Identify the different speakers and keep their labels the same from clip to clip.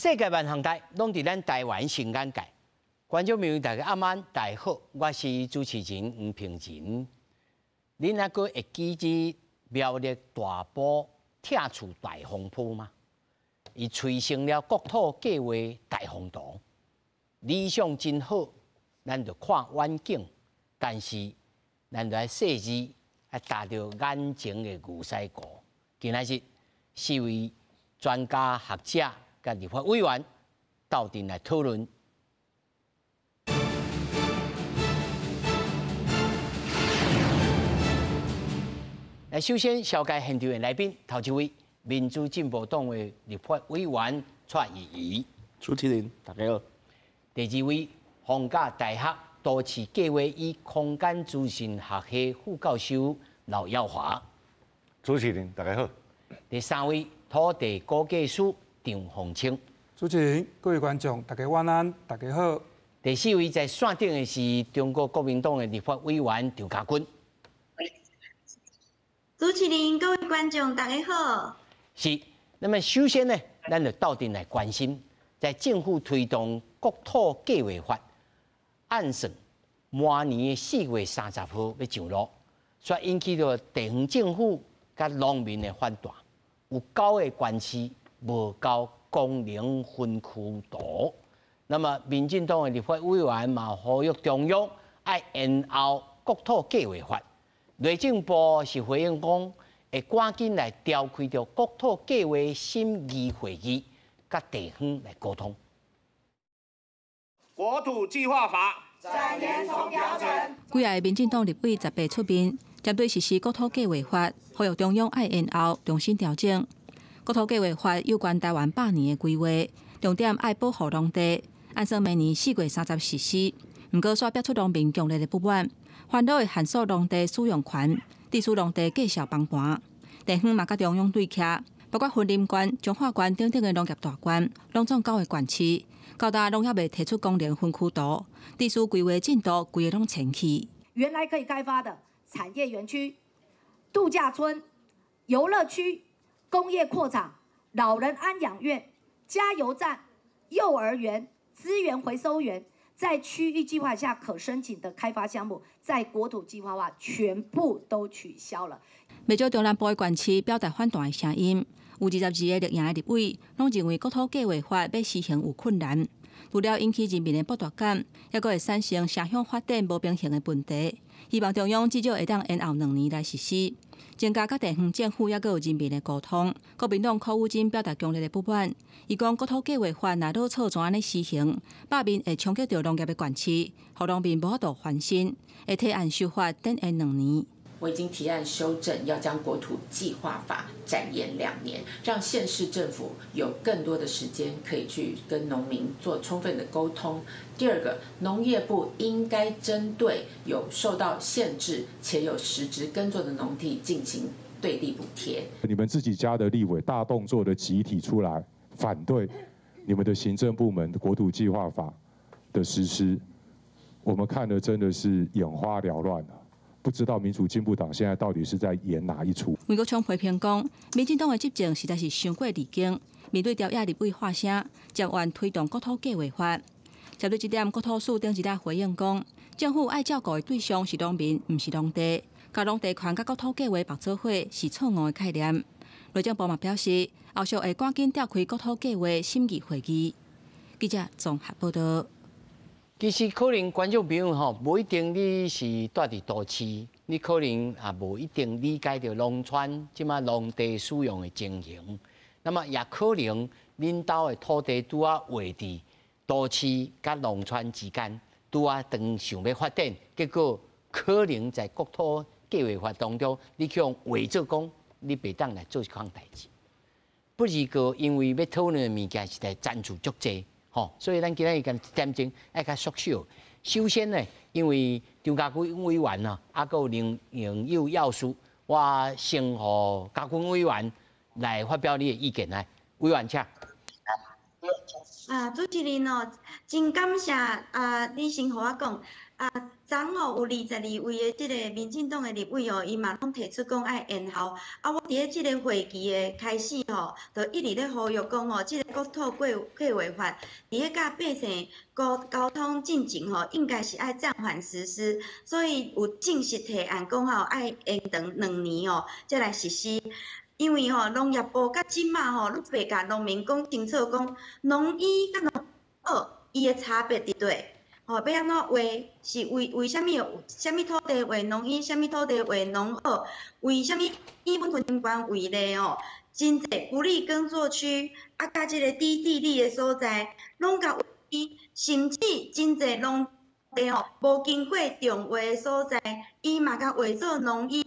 Speaker 1: 世界萬行台攏佇咱台灣新眼界。觀眾朋友大家暗安，大家好，我是主持人黃平仁。恁猶閣會記得苗栗大埔拆厝大風波嗎？伊催生了國土計劃大宏圖，理想真好，咱就看遠景，但是咱就愛細緻，愛踏著眼前的牛屎糊。今仔日四位專家學者佮立法委員鬥陣來討論。來，首先紹介現場的來賓，頭一位民主進步黨的立法委員蔡怡怡，
Speaker 2: 主持人大家好。
Speaker 1: 第二位逢甲大學都市計劃與空間資訊學系副教授劉耀華，
Speaker 3: 主持人大家好。
Speaker 1: 第三位土地估計師張鳳清，
Speaker 4: 主持人各位觀眾大家晚安，大家好。
Speaker 1: 第四位在線頂的是中國國民黨的立法委員張嘉軍。
Speaker 5: 主持人各位觀眾大家好。
Speaker 1: 是，那麼首先呢，咱就鬥陣來關心，在政府推動國土計劃法，按算明年的4月30號欲上路，煞引起著地方政府佮農民的反彈，有九个縣市無交功能分區圖。那麼民進黨的立法委員嘛呼籲中央愛延後國土計劃法。內政部是回應講，會趕緊來召開著國土計劃審議會議，佮地方來溝通。
Speaker 6: 國土計劃法展延重調整。
Speaker 7: 幾个民進黨立委18出面，針對實施國土計劃法，呼籲中央愛延後重新調整。國土計劃法有關台灣100年的規劃，重點愛保護農地，按算明年4月30實施。毋過，煞惹出農民強烈的不滿，煩惱會限縮農地使用權，致使農地繼續崩盤。地方嘛佮中央對徛，包括雲林縣、彰化縣等等的農業大縣，攏總九个縣市，到今攏猶未提出功能分區圖，致使規劃進度規个攏前去。
Speaker 8: 原來可以開發的產業園區、度假村、遊樂區、工業擴廠、老人安養院、加油站、幼兒園、資源回收園，在區域計劃下可申請的開發項目，在國土計劃法全部都取消了。
Speaker 7: 袂少中南部的縣市表達反彈的聲音，有22个綠營的立委攏認為國土計劃法欲施行有困難，除了引起人民的剝奪感，猶閣會產生城鄉發展無平衡的問題。希望中央至少會當延後2年來實施，增加佮地方政府猶閣有人民的溝通。國民黨柯宇珍表達強烈的不滿，伊講國土計劃法若老錯就按呢施行，罷免會衝擊著農業的縣市，予農民無法度翻身，會提案修法展延兩年。
Speaker 9: 我已經提案修正，要將國土計劃法展延2年，讓縣市政府有更多的時間可以去跟農民做充分的溝通。第二個，農業部應該針對有受到限制且有實質耕作的農地進行對地補貼。
Speaker 10: 你們自己家的立委大動作的集體出來反對你們的行政部門國土計劃法的實施，我們看得真的是眼花繚亂啊！不知道民主進步黨現在到底是在演哪一出？
Speaker 7: 黃國昌批評講，民進黨的執政實在是傷過離經，面對朝野立委喊聲，才願推動國土計劃法。針對這點，國土署頂一日回應講，政府愛照顧的對象是農民，毋是農地。共農地權佮國土計劃綁做伙是錯誤的概念。內政部嘛表示，後續會趕緊召開國土計劃審議會議。記者綜合報道。
Speaker 1: 其實可能觀眾朋友吼，無一定你是蹛佇都市，你可能也無一定理解著農村這馬農地使用的情形。那麼也可能恁兜的土地拄仔劃佇都市佮農村之間，拄仔當想欲發展，結果可能在國土計劃法當中，你去予劃做講，你袂當來做這款代誌。不是個因為欲討論的物件實在層次足濟。吼，所以咱今仔日共一點鐘愛較縮小。首先呢，因為張家軍委員啊，猶閣有林榮友藥師，我先予家軍委員來發表你的意見來。委員請。
Speaker 5: 啊，主持人哦，真感謝啊！你先予我講，啊，昨吼有22位的這个民进党的立委哦，伊嘛攏提出講愛延後。啊，我佇咧這个會期的開始吼，就一直咧呼籲講吼，這个國土規劃法佇咧佮百姓溝通進前吼，應該是愛暫緩實施。所以有正式提案講吼，愛延長2年吼，才來實施。因為吼，農業部佮這馬吼，攏袂共農民講清楚，講農一佮農二伊的差別佇佗。吼，欲按怎劃？是為啥物有啥物土地劃農一，啥物土地劃農二？為啥物以阮雲林縣為例吼，真濟不利耕作區，啊，佮這个低地力的所在，攏共劃，甚至真濟農地吼，無經過重劃的所在，伊嘛共劃做農一，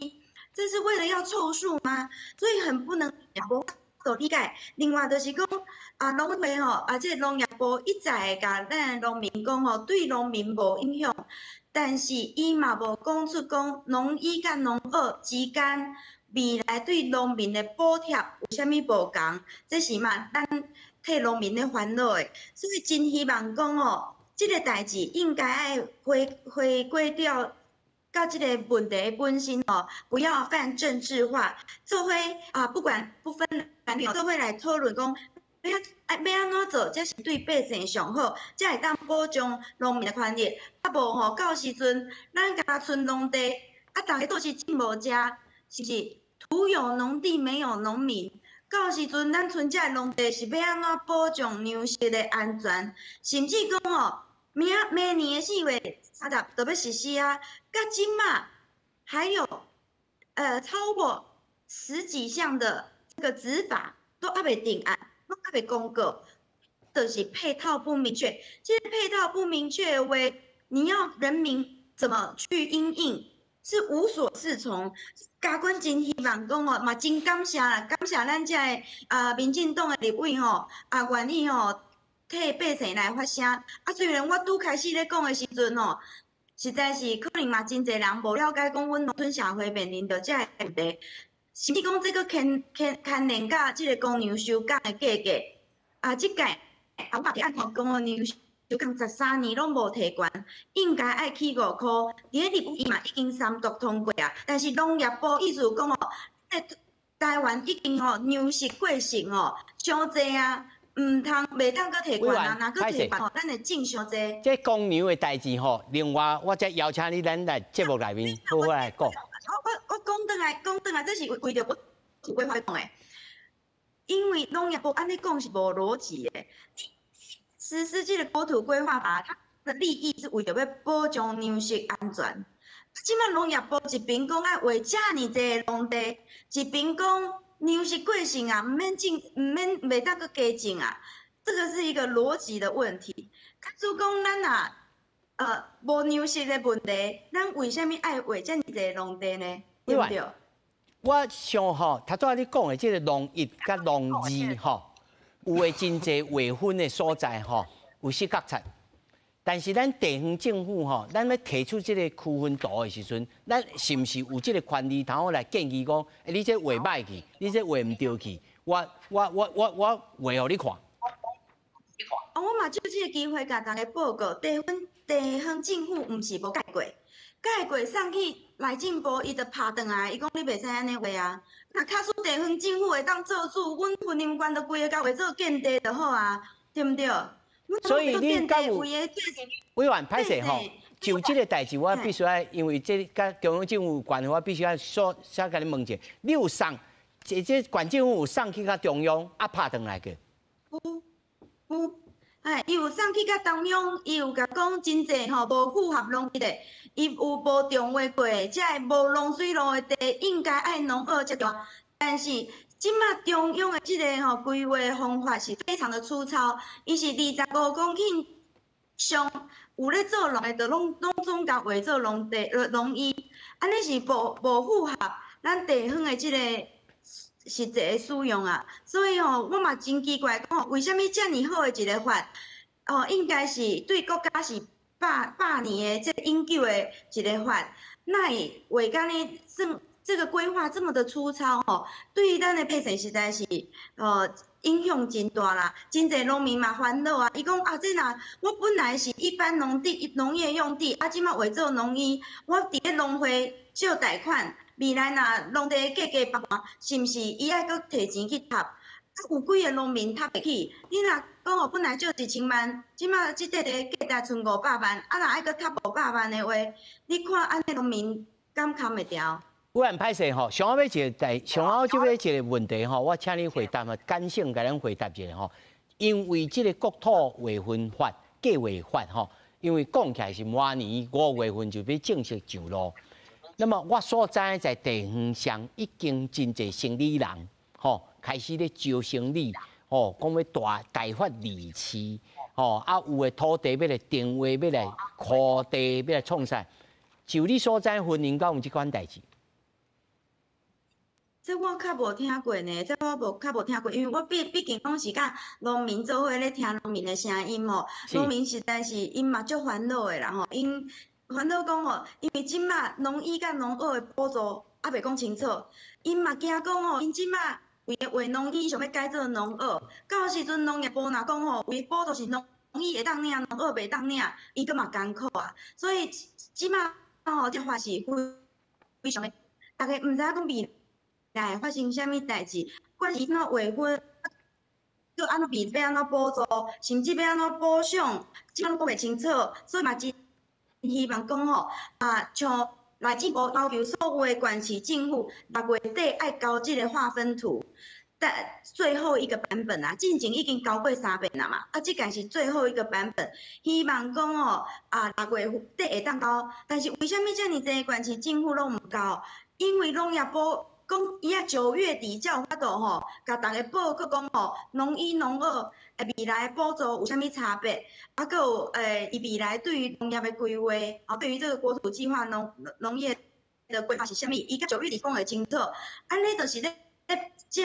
Speaker 5: 這是為了要湊數嗎？所以很不能無法度理解。另外就是講，啊，農會吼，啊，這个農業部一再共咱農民講吼，對農民無影響，但是伊嘛無講出講農一佮農二之間未來對農民的補貼有啥物無仝，這是嘛咱替農民咧煩惱的。所以真希望講吼，這个代誌應該愛回歸掉到這个問題本身吼，不要泛政治化，做伙啊，不管不分藍綠，做伙來討論講。欲按怎做，才是對百姓上好，才會當保障農民的權益。啊無吼，到時陣咱共賰農地，啊，逐家都是種無食，是毋是？徒有農地沒有農民。到時陣咱賰這個農地是欲按怎保障糧食的安全？甚至講吼，明年的4月30就欲實施啊，到這馬還有超過十幾項的這個執法都猶未定案。攏猶未公告，就是配套不明確。這個配套不明確的話，你要人民怎麼去因應，是無所適從。嘉君真希望講吼，嘛真感謝啦，感謝咱這個啊民進黨的立委吼，啊願意吼替百姓來發聲。啊，雖然我拄開始咧講的時陣吼，實在是可能嘛真濟人無了解，講阮農村社會面臨著這个問題。甚至講這閣牽連佮這个公糧收工的價格，啊，這屆啊，我提案吼，公糧收工13年攏無提懸，應該愛起5箍。佇咧立院嘛已經三讀通過啊，但是農業部意思講吼，台灣已經吼糧食過剩吼，傷濟啊，毋通袂當閣提懸啊，若閣提懸吼，咱會種傷濟。
Speaker 1: 這公糧的代誌吼，另外我再邀請你咱來節目內面好好來講。
Speaker 5: 我講轉來，講轉來，這是為著我規劃講的，因為農業部按呢講是無邏輯的。實施這个國土規劃法，它的利益是為著欲保障糧食安全。這馬農業部一邊講愛劃遮爾濟農地，一邊講糧食過剩啊，毋免種，毋免袂當閣加種啊，這個是一個邏輯的問題。假使講咱若無糧食的問題，咱為啥物愛劃遮爾濟農地呢？對毋對？
Speaker 1: 我想吼，頭拄仔你講的這个農一佮農二吼，有的真濟劃分的所在吼，有死角賊。但是咱地方政府吼，咱欲提出這个區分圖的時陣，咱是毋是有這个權利通好來建議講，欸，你這畫䆀去，你這畫毋對去，我畫予你看。
Speaker 5: 哦，我嘛藉這个機會共大家報告，地方政府毋是無改過，改過送去內政部，伊就拍轉來，伊講你袂使按呢畫啊。若假使地方政府會當做主，阮雲林縣就規个共畫做建地就好啊，對毋對？
Speaker 1: 所以你敢有委員歹勢吼？就這个代誌，我必須愛，因為這佮中央政府有關係，我必須愛說，先共你問一下，你有送，這縣政府有送去到中央，啊拍轉來過？
Speaker 5: 有，哎，伊有送去到中央，伊有共講真濟吼，無符合農業的，伊有無重劃過，這个無農水路的地應該愛農二才對。但是這馬中央的這个吼規劃方法是非常的粗糙，伊是25公頃上有咧做農的，就攏總共劃做農地農一，按呢是無符合咱地方的這个實際的使用啊，所以吼，我嘛真奇怪，講為啥物遮爾好的一个法，哦，應該是對國家是百年的這永久的一个法，哪會畫甲呢算这个规划这么的粗糙吼，对于咱的百姓实在是影响真大啦。真济农民嘛烦恼啊，伊讲啊，这若我本来是一般农地、农业用地，啊，这马划做农医，我伫咧农会借贷款，未来若农地价格崩盘，是毋是伊爱阁提钱去贴？啊，有几个农民贴会起？你若讲哦，本来借1000万，这马这块地价值賰500万，啊，若爱阁贴500万的话，你看按呢农民敢扛会牢？
Speaker 1: 委员歹势吼，上后尾一个代，上后这尾一个问题吼，我请你回答嘛，简省共咱回答一下吼。因为这个国土划分法计划法吼，因为讲起来是明年5月份就欲正式上路。那么我所知在地方上已经真济生理人吼开始咧招生理吼，讲欲大开发二市吼，啊有的土地欲来定位，欲来箍地，欲来创啥？就你所知，云林敢有这款代志？
Speaker 5: 这我较无听过呢，这我无较无听过，因为我毕竟拢是佮农民做伙咧听农民的声音吼，农民实在是𪜶嘛足烦恼的啦吼，𪜶烦恼讲吼，因为这马农一佮农二的补助犹未讲清楚，𪜶嘛惊讲吼，𪜶这马为划农一想欲改做农二，到时阵农业部若讲吼，为补助是农一会当领，农二袂当领，伊阁嘛艰苦啊，所以这马吼这法是非非常的，大家毋知影讲未来会发生啥物代志，管是按怎划分，阁按怎欲按怎补助，甚至欲按怎补偿，这拢讲袂清楚，所以嘛真希望讲吼，啊，像内政部要求所有的县市政府6月底爱交这个划分图，但最后一个版本啊，进前已经交过三遍了嘛，啊，这届是最后一个版本，希望讲吼，啊，6月底会当交，但是为啥物遮尔济县市政府拢毋交？因为农业部讲伊啊9月底才有法度吼，共逐家报告讲吼，农一农二未来补助有啥物差别？啊，阁有伊未来对于农业的规划，哦，对于这个国土计划农业的规划是啥物？伊到9月底讲会清楚。按呢就是咧，这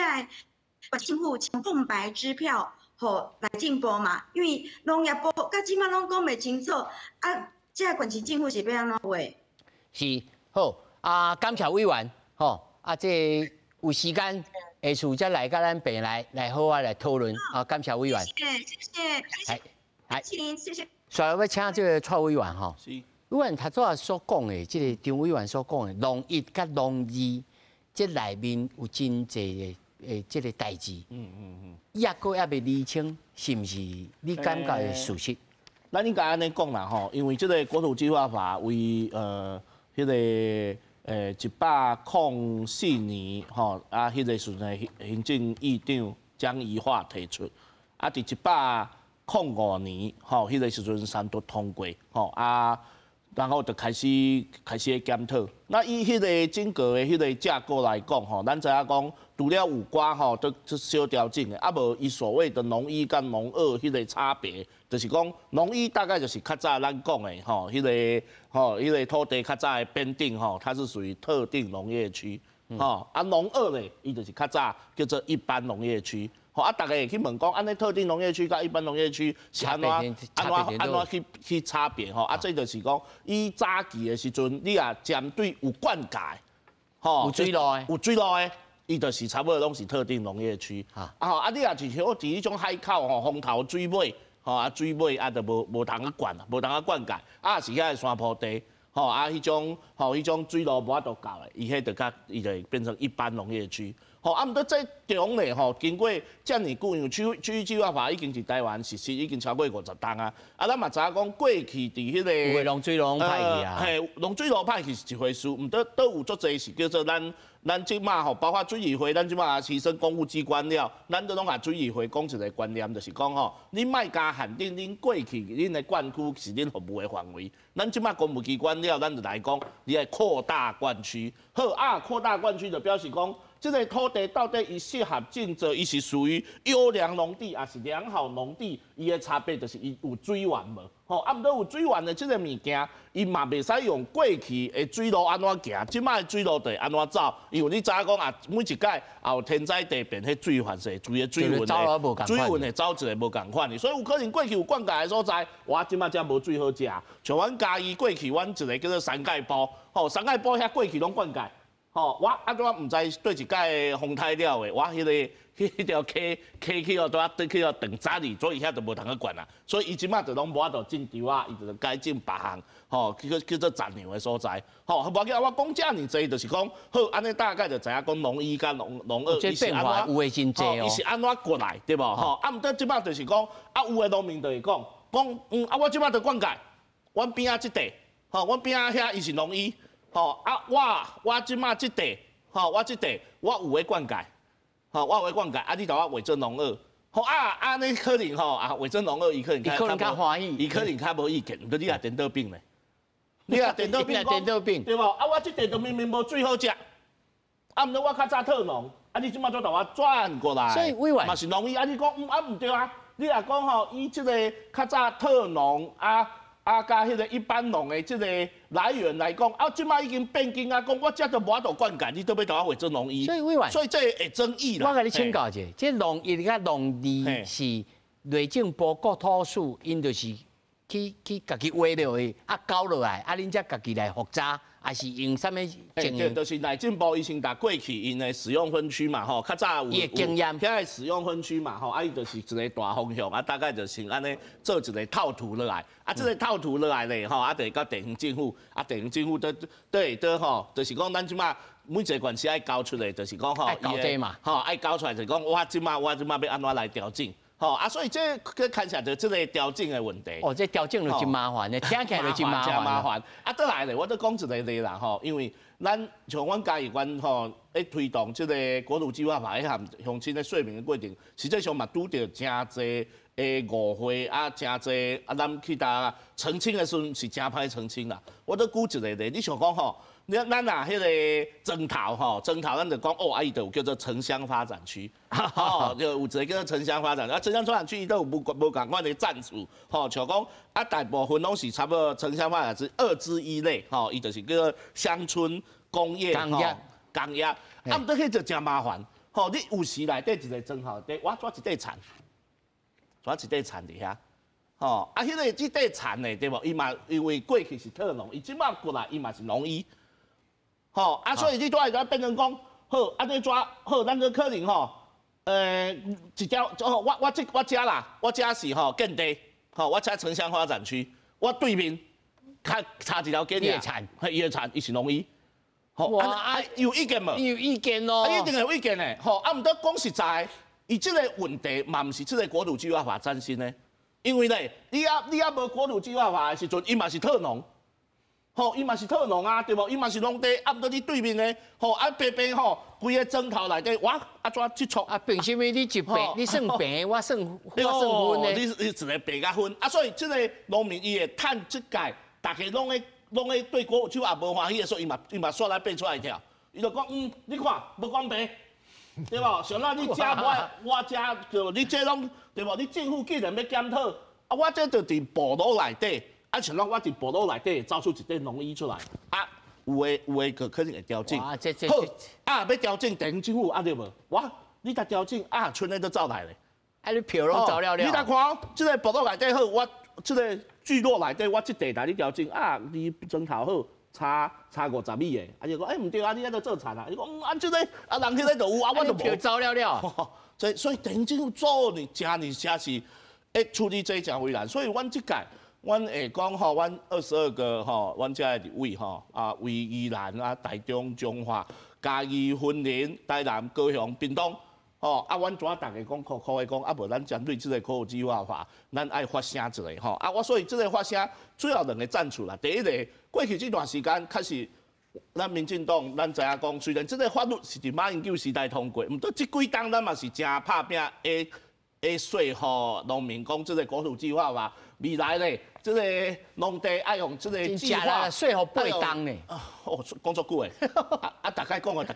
Speaker 5: 个政府签空白支票，予内政部嘛，因为农业部到这马拢讲袂清楚，啊，这个县市政府是欲按怎画？
Speaker 1: 是，好，啊，感谢委员，吼，啊，这有时间下次再来佮咱棚内来好好来讨论，啊，感谢委员。
Speaker 5: 谢谢，谢谢，谢谢，谢谢。
Speaker 1: 所以欲请这个蔡委员吼，委员头拄仔所讲的，这个张委员所讲的，农一佮农二，这内面有真济的这个代志，抑阁犹未厘清，是毋是你感觉的事实？
Speaker 2: 咱应该按呢讲啦吼，因为这个国土计划法为彼个104年吼，啊，彼个时阵行政院长江宜桦提出，啊，伫105年吼，彼个时阵三读通过吼，啊，然后就开始咧检讨。那以彼个整个的彼个架构来讲吼，咱知影讲，除了有寡吼，都小调整的，啊无伊所谓的农一佮农二彼个差别，就是讲农一大概就是较早咱讲的吼，彼个土地较早的编定吼，它是属于特定农业区，吼，啊农二咧，伊就是较早叫做一般农业区。吼啊，逐家会去问讲，按呢特定农业区佮一般农业区是按怎按怎按怎去差别吼？啊，这就是讲，以早期的时阵，你若针对有灌溉，
Speaker 1: 吼，有水路的，
Speaker 2: 有水路的，伊就是差不多拢是特定农业区。啊吼，啊你若是像伫彼种海口吼，风头水尾，吼啊水尾啊，就无通去灌，无通去灌溉，啊是遐个山坡地，吼啊彼种水路无法度到的，伊彼就较伊就会变成一般农业区。吼，啊，毋过这中咧吼，经过遮尔久，因为区域计划法已经伫台湾实施已经超过50冬啊。啊，咱嘛知影讲过去伫彼个
Speaker 1: 有的农水路拢歹去啊。
Speaker 2: 嘿，农水路歹去是一回事，毋过都有足济是叫做咱这马吼，包括水利会，咱这马提升公务机关了，咱都拢共水利会讲一个观念，就是讲吼，恁莫共限定恁过去恁的灌区是恁服务的范围。咱这马公务机关了，咱就来讲，你爱扩大灌区。好啊，扩大灌区就表示讲，这个土地到底伊适合种作，伊是属于优良农地，抑是良好农地？伊的差别就是伊有水源无？吼，啊，毋过有水源的这个物件，伊嘛袂使用过去的水路按怎行，这马的水路就会按怎走？因为你知影讲啊，每一届也有天灾地变，彼水源是水的水运的，水运会走一个无仝款的，所以有可能过去有灌溉的所在，哇，这马才无水好食。像阮嘉义过去，阮一个叫做三界埔，吼，三界埔遐过去拢灌溉。吼，我啊我毋知對一屆風颱了的，我彼个彼條溪溪去予拄仔去予斷早哩，所以遐就無通去灌啊。所以伊這馬就攏無法度種稻仔，伊就改種別項，吼，叫做雜糧的所在。吼，無要緊，我講遮爾濟，就是講好，按呢大概就知影講農一佮農二，
Speaker 1: 這變化有的真濟哦。
Speaker 2: 伊是按怎過來，對無？吼，啊，毋過這馬就是講，啊，有的農民就會講，講，啊，我這馬就灌溉，阮邊仔這塊，吼，阮邊仔遐伊是農一。吼啊！我這馬這塊，吼我這塊我有咧灌溉，吼我有咧灌溉，啊你共我劃做農二，吼啊按呢可能吼啊劃做農二，伊可能
Speaker 1: 伊可能較歡喜，
Speaker 2: 伊可能較無意見，毋過你也顛倒反咧，你也顛倒反，
Speaker 1: 顛倒反，
Speaker 2: 對無？啊我這塊就明明無水好食，啊毋過我較早套農，啊你這馬怎共我轉過來？
Speaker 1: 所以委員
Speaker 2: 嘛是農一，啊你講啊毋對啊，你若講吼以這个較早套農啊。啊，佮彼个一般農的這个來源來講，啊，這馬已經變更啊，講我這都無法度灌溉，你倒欲共我劃做農一，
Speaker 1: 所以委員，
Speaker 2: 所以這會爭議啦。
Speaker 1: 我共你請教一下，這農一佮農二是內政部國土署，𪜶就是去家己畫落去，啊交落來，啊恁才家己來複查，還是用啥物
Speaker 2: 證？對，就是內政部伊先共過去𪜶的使用分區嘛，吼，較早有
Speaker 1: 伊的經驗，
Speaker 2: 遐个使用分區嘛，吼，啊伊就是一个大方向，啊大概就是按呢做一个套圖落來，啊這个套圖落來咧，吼，啊就會到地方政府，啊地方政府都會都吼，就是講咱這馬每一個縣市愛交出來，就是講吼，
Speaker 1: 愛交這嘛，
Speaker 2: 吼愛交出來就是講我這馬欲按怎來調整。吼啊，所以這閣牽涉著這个調整的問題。
Speaker 1: 哦，這調整就真麻煩的，聽起來就真麻煩。
Speaker 2: 麻煩。啊，倒來咧，我閣講一個例啦，吼，因為咱像阮嘉義縣吼，咧推動這個國土計劃法，彼項鄉親咧說明的過程，實際上嘛拄著誠濟的誤會啊，誠濟啊，咱去共澄清的時陣是誠歹澄清啦。我閣舉一個例，你想講吼，咱若彼个莊頭吼，莊頭咱就講哦，啊伊就有叫做城鄉發展區，吼，就有一个叫做城鄉發展，啊，城鄉發展區伊都有無無仝款的戰術，吼，像講啊，大部分攏是差不多城鄉發展是二之一類，吼，伊就是叫做鄉村工業，
Speaker 1: 工業，
Speaker 2: 工業，啊，毋過彼就誠麻煩，吼，你有時內底一个莊頭底，我抓一塊田，抓一塊田佇遐，吼，啊，彼个這塊田的對無？伊嘛因為過去是套農，伊這馬過來伊嘛是農一。吼啊，所以你拄仔會變成講，好，按呢怎好，咱閣可能吼，一條，我這我遮啦，我遮是吼建地，吼，我遮城鄉發展區，我對面較差一條街爾，彼伊的田，伊是農一，吼，啊，有意見無？
Speaker 1: 有意見咯，
Speaker 2: 啊，一定會有意見的，吼，啊，毋過講實在，伊這個問題嘛毋是這個國土計劃法產生的，因為咧，你猶無國土計劃法的時陣，伊嘛是套農。吼，伊嘛是套農啊，對無？伊嘛是農地，啊，毋過你對面的，吼，啊，白白吼，規个莊頭內底，哇，啊怎這撮？
Speaker 1: 啊，憑啥物你一平，你算平，我算分呢？
Speaker 2: 你一个平佮分，啊，所以這个農民伊會趁這屆，大家攏咧對國手也無歡喜的，所以伊嘛煞來變出來跳，伊就講，你看無公平，對無？像咱你遮我我遮對無？你這攏對無？你政府既然欲檢討，啊，我這就佇部落內底。啊，像咱我佇部落內底走出一塊農一出來，啊，有的可可能會調整。
Speaker 1: 啊，這
Speaker 2: 好，啊，欲調整，地方政府有壓力無？哇，你共調整，啊，賰的都走來咧。
Speaker 1: 啊，你票攏走了了。
Speaker 2: 你來看，這个部落內底好，我這个聚落內底，我這塊來你調整，啊，離莊頭好，差50米的，啊，就講，欸，毋對啊，你遐都做田啊，伊講，啊，這个啊，人彼个就有，啊，我就無。
Speaker 1: 票走了了。
Speaker 2: 所以地方政府做呢，誠爾誠是會處理這誠為難，所以阮這屆。阮會講吼，阮22個吼，阮遮的立委吼，啊，為宜蘭啊、台中、彰化、嘉義、雲林、台南、高雄、屏東，吼，啊，阮怎逐家講苦苦的講，啊，無咱針對這个國土計劃法，咱愛發聲一下吼，啊，我所以這个發聲主要兩个戰處啦。第一個，過去這段時間確實，咱民進黨咱知影講，雖然這个法律是佇馬英九時代通過，毋過這幾冬咱嘛是誠拍拚會說服農民講這个國土計劃法未來咧。這个農地愛用這個計劃，
Speaker 1: 說服八冬呢？
Speaker 2: 哦，講足久的，啊，大概講的，大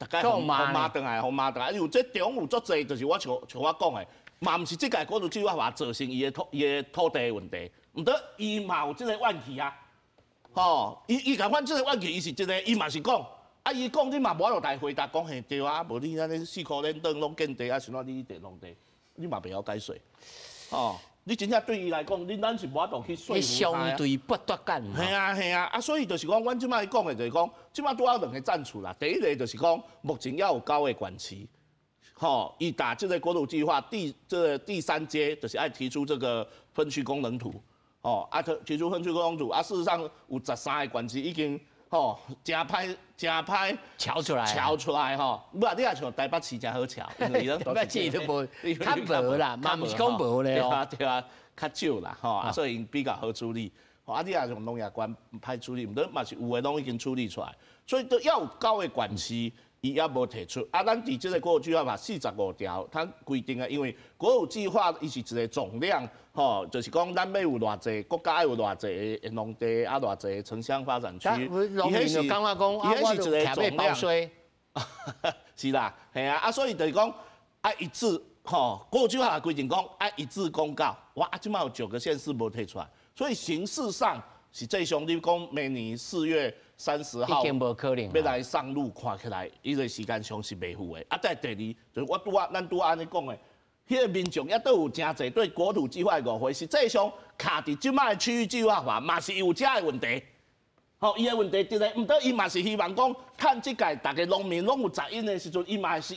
Speaker 2: 概予罵轉來，予罵轉來，因為這中有足濟，就是我像我講的，嘛毋是這屆國土計劃法造成伊的土地的問題，毋過伊嘛有這个怨氣啊，吼，伊共款這个怨氣，伊是這个，伊嘛是講，啊，伊講你嘛無法度來回答，講嘿對啊，無你按呢四箍連轉攏建地啊，是怎你佇農地，你嘛袂曉解說，哦。你真正對伊來講，你咱是無法度去說服他。
Speaker 1: 相對剝奪感。
Speaker 2: 係啊係啊，啊所以就是講，阮這擺講的就是講，這擺拄好兩個戰處啦。第一個就是講，目前猶有九個縣市，吼，伊打這個國土計劃第這個第三階，就是愛提出這個分區功能圖，吼，啊提出分區功能圖，啊事實上有13個縣市已經，吼，誠歹誠歹
Speaker 1: 喬出來，
Speaker 2: 喬出來吼，無啊，你若像台北市誠好喬，因為伊
Speaker 1: 台北市都無，較無啦，嘛毋是講無咧哦，
Speaker 2: 對啊，較少啦，吼，啊，所以𪜶比較好處理。吼，啊，你若像農業縣歹處理，毋過嘛是有的攏已經處理出來，所以都猶有九個縣市伊猶無提出。啊，咱佇這個國土計劃法45條，它規定的，因為國土計劃伊是一個總量，吼，就是講咱欲有偌濟國家愛有偌濟的農地，啊，偌濟城鄉發展區。
Speaker 1: 農民就感覺講，啊，我是一個總量。
Speaker 2: 是啦，係啊，啊，所以就是講愛一致，吼，國土計劃規定講愛一致公告，哇，啊，這擺有9個縣市無提出來，所以形式上實際上你講明年4月30號
Speaker 1: 已經無可能
Speaker 2: 欲來上路，看起來伊個時間上是袂符的。啊，再第二，就是我拄仔咱拄仔按呢講的，彼個民眾猶閣有誠濟對國土計劃的誤會，實際上卡佇這擺的區域計劃法嘛是有遮的問題。吼，伊的問題佇咧，毋過伊嘛是希望講，趁這屆逐个農民攏有雜音的時陣，伊嘛是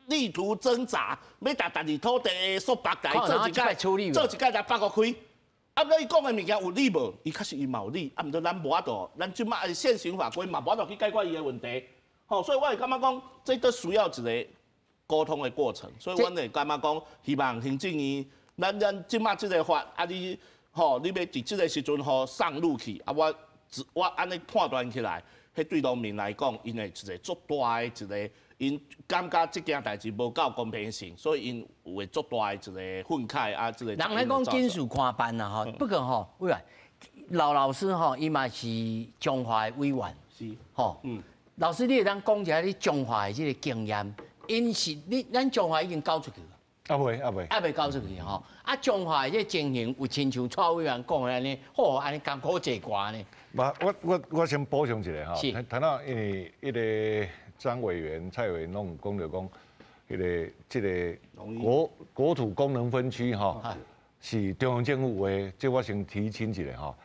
Speaker 2: 力圖掙扎，欲共家己土地的束縛，共伊做一屆，做一屆才放予開。啊，毋過伊講的物件有理無？伊確實伊嘛有理，啊，毋過咱無法度，咱這擺的現行法規嘛無法度去解決伊的問題。吼，所以我會感覺講，這都需要一個溝通的過程。所以阮會感覺講，希望行政院，咱這擺這個法，啊你，吼，你欲佇這個時陣予上路去，啊我。我按呢判斷起來，彼對農民來講，𪜶會一個足大的一個，𪜶感覺這件代誌無夠公平性，所以𪜶有會足大的一個憤慨啊，這個。
Speaker 1: 人咧講緊事看辦啦吼，不過吼，委員劉老師吼，伊嘛是彰化的委員，
Speaker 2: 是
Speaker 1: 吼，老師你會當講一下你彰化的這個經驗，𪜶是你咱彰化已經交出去了。
Speaker 3: 啊未，啊未，
Speaker 1: 猶未交出去吼。啊，彰化的這個情形有親像蔡委員講的按呢，好按呢艱苦坐寒呢。
Speaker 3: 無，我先補充一下吼，
Speaker 1: 是。
Speaker 3: 頭仔因為彼个張委員、蔡委員攏有講著講，彼个這个國土功能分區吼，是中央政府畫，這我先提醒一下吼。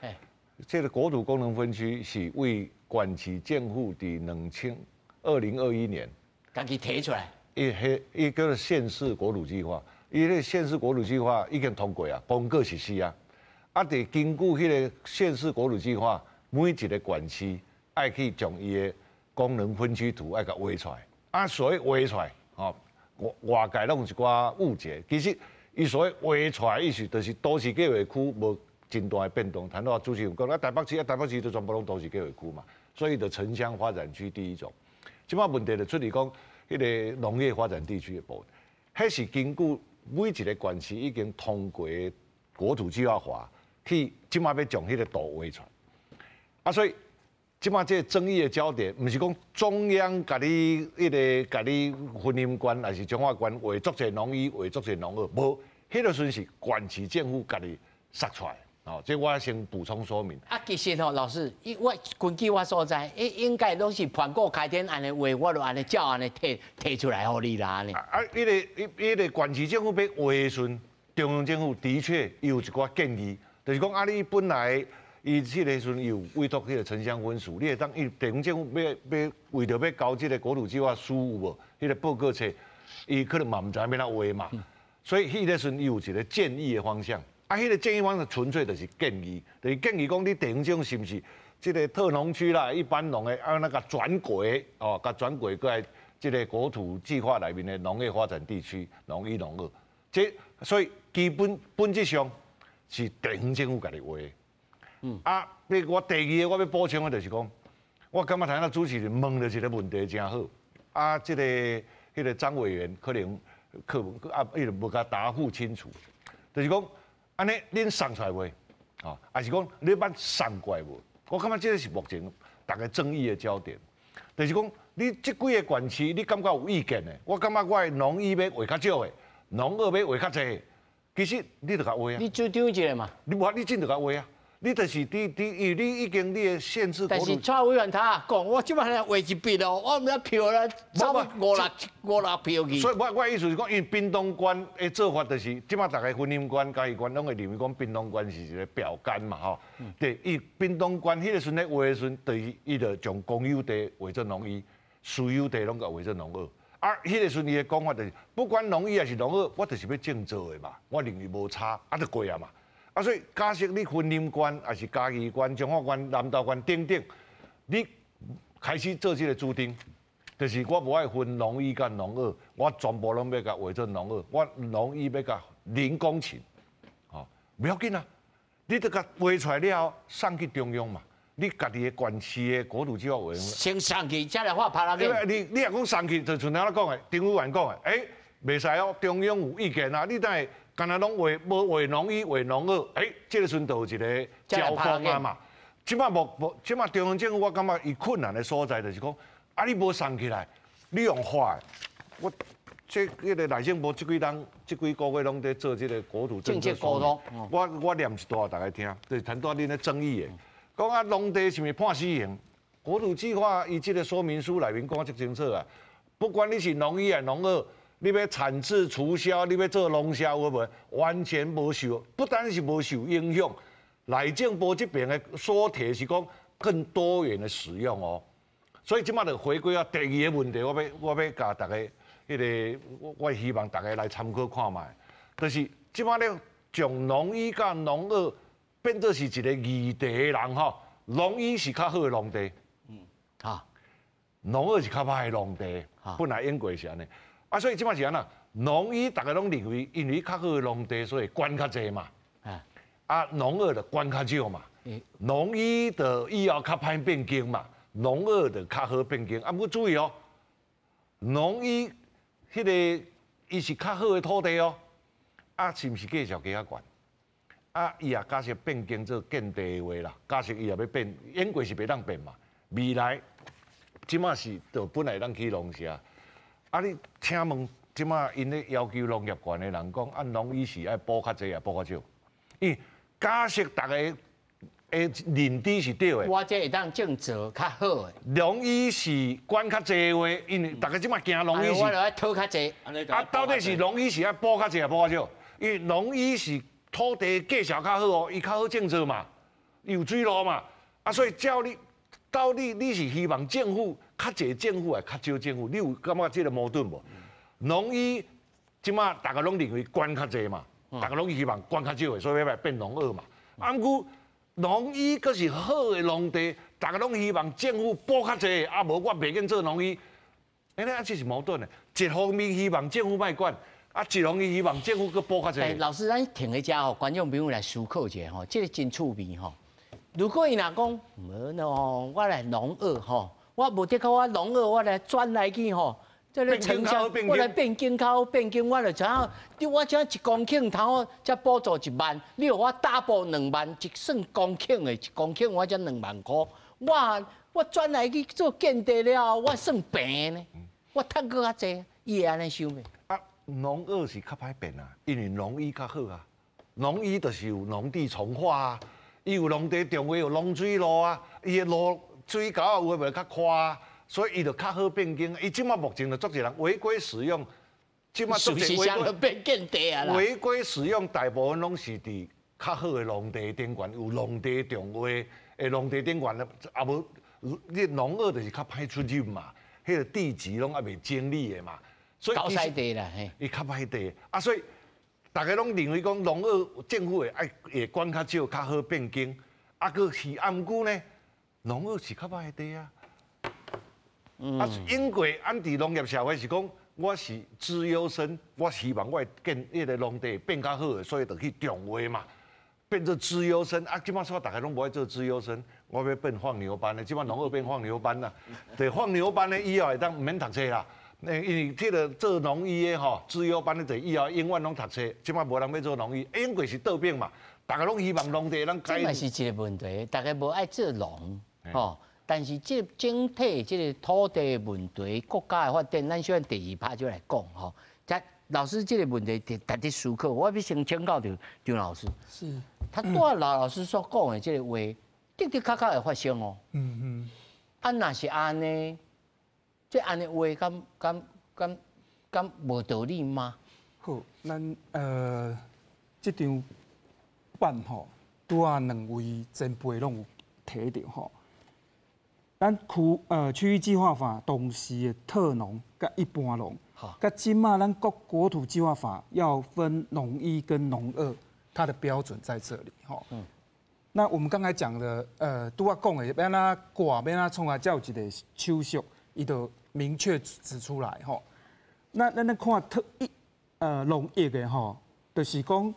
Speaker 3: 這个國土功能分區是為縣市政府佇2021年，
Speaker 1: 家己提出來。
Speaker 3: 伊彼伊叫做縣市國土計劃，伊彼縣市國土計劃已經通過啊，公告實施啊。啊，佇根據彼个縣市國土計劃，每一个縣市愛去將伊的功能分區圖愛共畫出來。啊，所謂畫出來，吼，外界攏有一寡誤解。其實伊所謂畫出來意思，就是都市計劃區無真大的變動。頭拄仔主持人講啊，台北市啊，台北市都全部攏都市計劃區嘛，所以就城鄉發展區第一種。這擺問題就出佇講。彼个農業發展地區的部分，彼是根據每一个縣市已經通過國土計劃法，去這擺欲將彼个圖畫出來。啊，所以這擺這個爭議的焦點，毋是講中央共你彼个共你雲林縣，抑是彰化縣畫足濟農一，畫足濟農二，無，彼个時陣是縣市政府家己殺出來。哦，這我先補充說明。
Speaker 1: 啊，其實吼，老師，我根據我所知，應應該攏是盤古開天按呢畫，我就按呢照按呢提提出來予你啦，按呢。
Speaker 3: 啊，彼个彼个縣市政府欲畫的時陣，中央政府的確有一寡建議，就是講啊，你本來伊彼个時陣有委託彼個城鄉分署，你會當伊地方政府欲欲為著欲交這個國土計劃書有無？彼個報告冊，伊可能嘛毋知影欲按怎畫嘛，所以彼个時陣伊有一個建議的方向。啊，彼個建議方向純粹就是建議，就是建議講你地方政府是毋是這個特農區啦、一般農的啊，那個轉軌哦，共轉軌過來這個國土計劃內面的農業發展地區，農一、農二，這所以基本本質上是地方政府家己畫的。啊，我第二個我欲補充的就是講，我感覺頭仔主持人問著一個問題誠好，啊，這個彼個張委員可能可啊，伊就無共答覆清楚，就是講。按呢，恁送出來未？哦，抑是講你捌送過來無？我感覺這个是目前逐家爭議的焦點。就是講，你這幾个縣市，你感覺有意見的？我感覺我的農一欲畫較少的，農二欲畫較濟。其實你著共畫啊。
Speaker 1: 你主張一個嘛？
Speaker 3: 你無，你真著共畫啊！你就是伫，因为你已经你的限制。
Speaker 1: 但是蔡委员他讲，我这摆画一笔哦，我毋知票咧走五六五六票去。
Speaker 3: 所以我的意思是讲，因为屏东县的做法就是，这摆逐个云林县、嘉义县拢会认为讲屏东县是一个标杆嘛，吼。对，伊屏东县彼个时阵咧画的时阵，就是伊就将公有地划做农医，私有地拢共划做农学。啊，彼个时阵伊的讲法就是，不管农医抑是农学，我就是欲种稻的嘛，我认为无差，啊，就过啊嘛。啊，所以假设你云林县、抑是嘉义县、彰化县、南投县等等，你开始做这个主张，就是我无爱分农医佮农学，我全部拢欲共划做农学，我农医欲共0公顷，吼，无要紧啊，你著共划出来了后，送去中央嘛，你家己的县市的国土计划委员会
Speaker 1: 先送去，才来画拍啦。
Speaker 3: 你若讲送去，就像头仔讲的，陈委员讲的，欸，袂使哦，中央有意见啊，你等下。干焦拢画无画农医画农学，欸，这个时阵就有一个交锋啊嘛。这摆无无，这摆中央政府我感觉伊困难的所在就是讲，啊你无送起来，你用画的，我这彼个内政部这几冬这几个月拢伫做这个国土政策
Speaker 1: 沟通。
Speaker 3: 我念一段大家听，就是谈到恁咧争议的，讲啊农地是毋是判死刑？国土计划伊这个说明书内面讲得足清楚啊，不管你是农医抑农学。你欲产自储销，你欲做农销，有无？完全无受，不单是无受影响。内政部这边的所提是讲更多元的使用哦。所以这摆就回归到第二个问题，我欲共大家彼个，我希望大家来参考看觅，就是这摆咧将农医佮农学变做是一个议题的人吼，农医是较好的农地，
Speaker 1: 好，
Speaker 3: 农学是较歹的农地，本来应该是按呢。啊，所以这摆是按怎？农医逐家拢认为，因为较好的农地，所以管较济嘛。啊，农学就管较少嘛。农医就以后较歹变更嘛，农学就较好变更。啊，毋过注意哦，农医彼个伊是较好的土地哦，啊，是毋是继续加较悬？啊，伊也假设变更做建地的话啦，假设伊也欲变，永过是袂当变嘛。未来这摆是就本来当起农舍。啊！你请问，这摆𪜶咧要求农业权的人讲，啊，农医是爱补较济，抑补较少？因为假设逐家的认知是对的，
Speaker 1: 我这会当种稻较好的。
Speaker 3: 农医是管较济的话，因为逐家这摆惊农医是，
Speaker 1: 我就爱讨较济。
Speaker 3: 啊，到底是农医是爱补较济，抑补较少？因为农医是土地价数较好哦，伊较好种稻嘛，有水路嘛，啊，所以照你到底你是希望政府较济政府，抑较少政府？你有感觉这个矛盾无？农医这摆逐家拢认为管较济嘛，逐家拢希望管较少的，所以欲变农学嘛。啊，毋过农医阁是好的农地，逐家拢希望政府补较济，啊无我袂瘾做农医。欸，啊，这是矛盾的。一方面希望政府莫管，啊，一方面希望政府阁补较济。
Speaker 1: 欸，老师，咱停一下吼，观众朋友来思考一下吼，这个真趣味吼。如果伊若讲无喏，我来农学吼，我无得靠我农学，我来转来去吼，这个城乡，我来变更较好变更，我就知影，我这1公顷头才补助1万，你予我 double 2万，一算公顷的，1公顷我才2万箍，我转来去做建地了后，我算平呢，我趁阁较济，伊会按呢想袂？
Speaker 3: 啊，农学是较歹变啊，因为农医较好啊，农医就是有农地重划啊。伊有农地重划，有农水路啊，伊的路水沟啊有的袂较宽啊，所以伊就较好变更。伊这摆目前就足济人违规使用，这摆足济违规
Speaker 1: 变建地啊。
Speaker 3: 违规使用大部分拢是伫较好的农地顶悬，有农地重划的农地顶悬，啊无你农学就是较歹出入嘛，彼个地籍拢犹未整理的嘛，
Speaker 1: 所以高西地啦，嘿，
Speaker 3: 伊较歹地啊，所以。逐家拢认为讲农学政府会爱会管较少，较好变更。啊，阁是啊，毋过呢，农学是较歹的地啊。啊，因为按伫农业社会是讲，我是资优生，我希望我的建彼个农地变较好的，所以就去重划嘛，变做资优生。啊，这摆说逐家拢无爱做资优生，我欲变放牛班的，这摆农学变放牛班啦。对，放牛班的以后会当毋免读册啦。因为彼个做农医的吼，资优班的就以后永远拢读册，这摆无人欲做农医，永过是倒变嘛。逐家拢希望农地咱
Speaker 1: 改。这嘛是一个问题，逐家无爱做农，吼。但是这整体这个土地的问题，国家的发展，咱小第二趴就来讲吼。这老师这个问题值得思考，我欲先请教著张老师。
Speaker 4: 是。
Speaker 1: 他拄仔老老师所讲的這个话，的的确确会发生哦。啊，若是按呢，這按呢话敢敢敢敢无道理吗？
Speaker 4: 好，咱這張板吼，拄仔两位前辈拢有提著吼。咱区域计划法当时的特农佮一般农，佮这马咱国土计划法要分农一跟农二，它的标准在这里吼。那我们刚才讲的，拄仔讲的欲按怎挂，欲按怎创啊，才有一个手续，伊就明确指出来吼。那咱咧看特一农业的吼，就是讲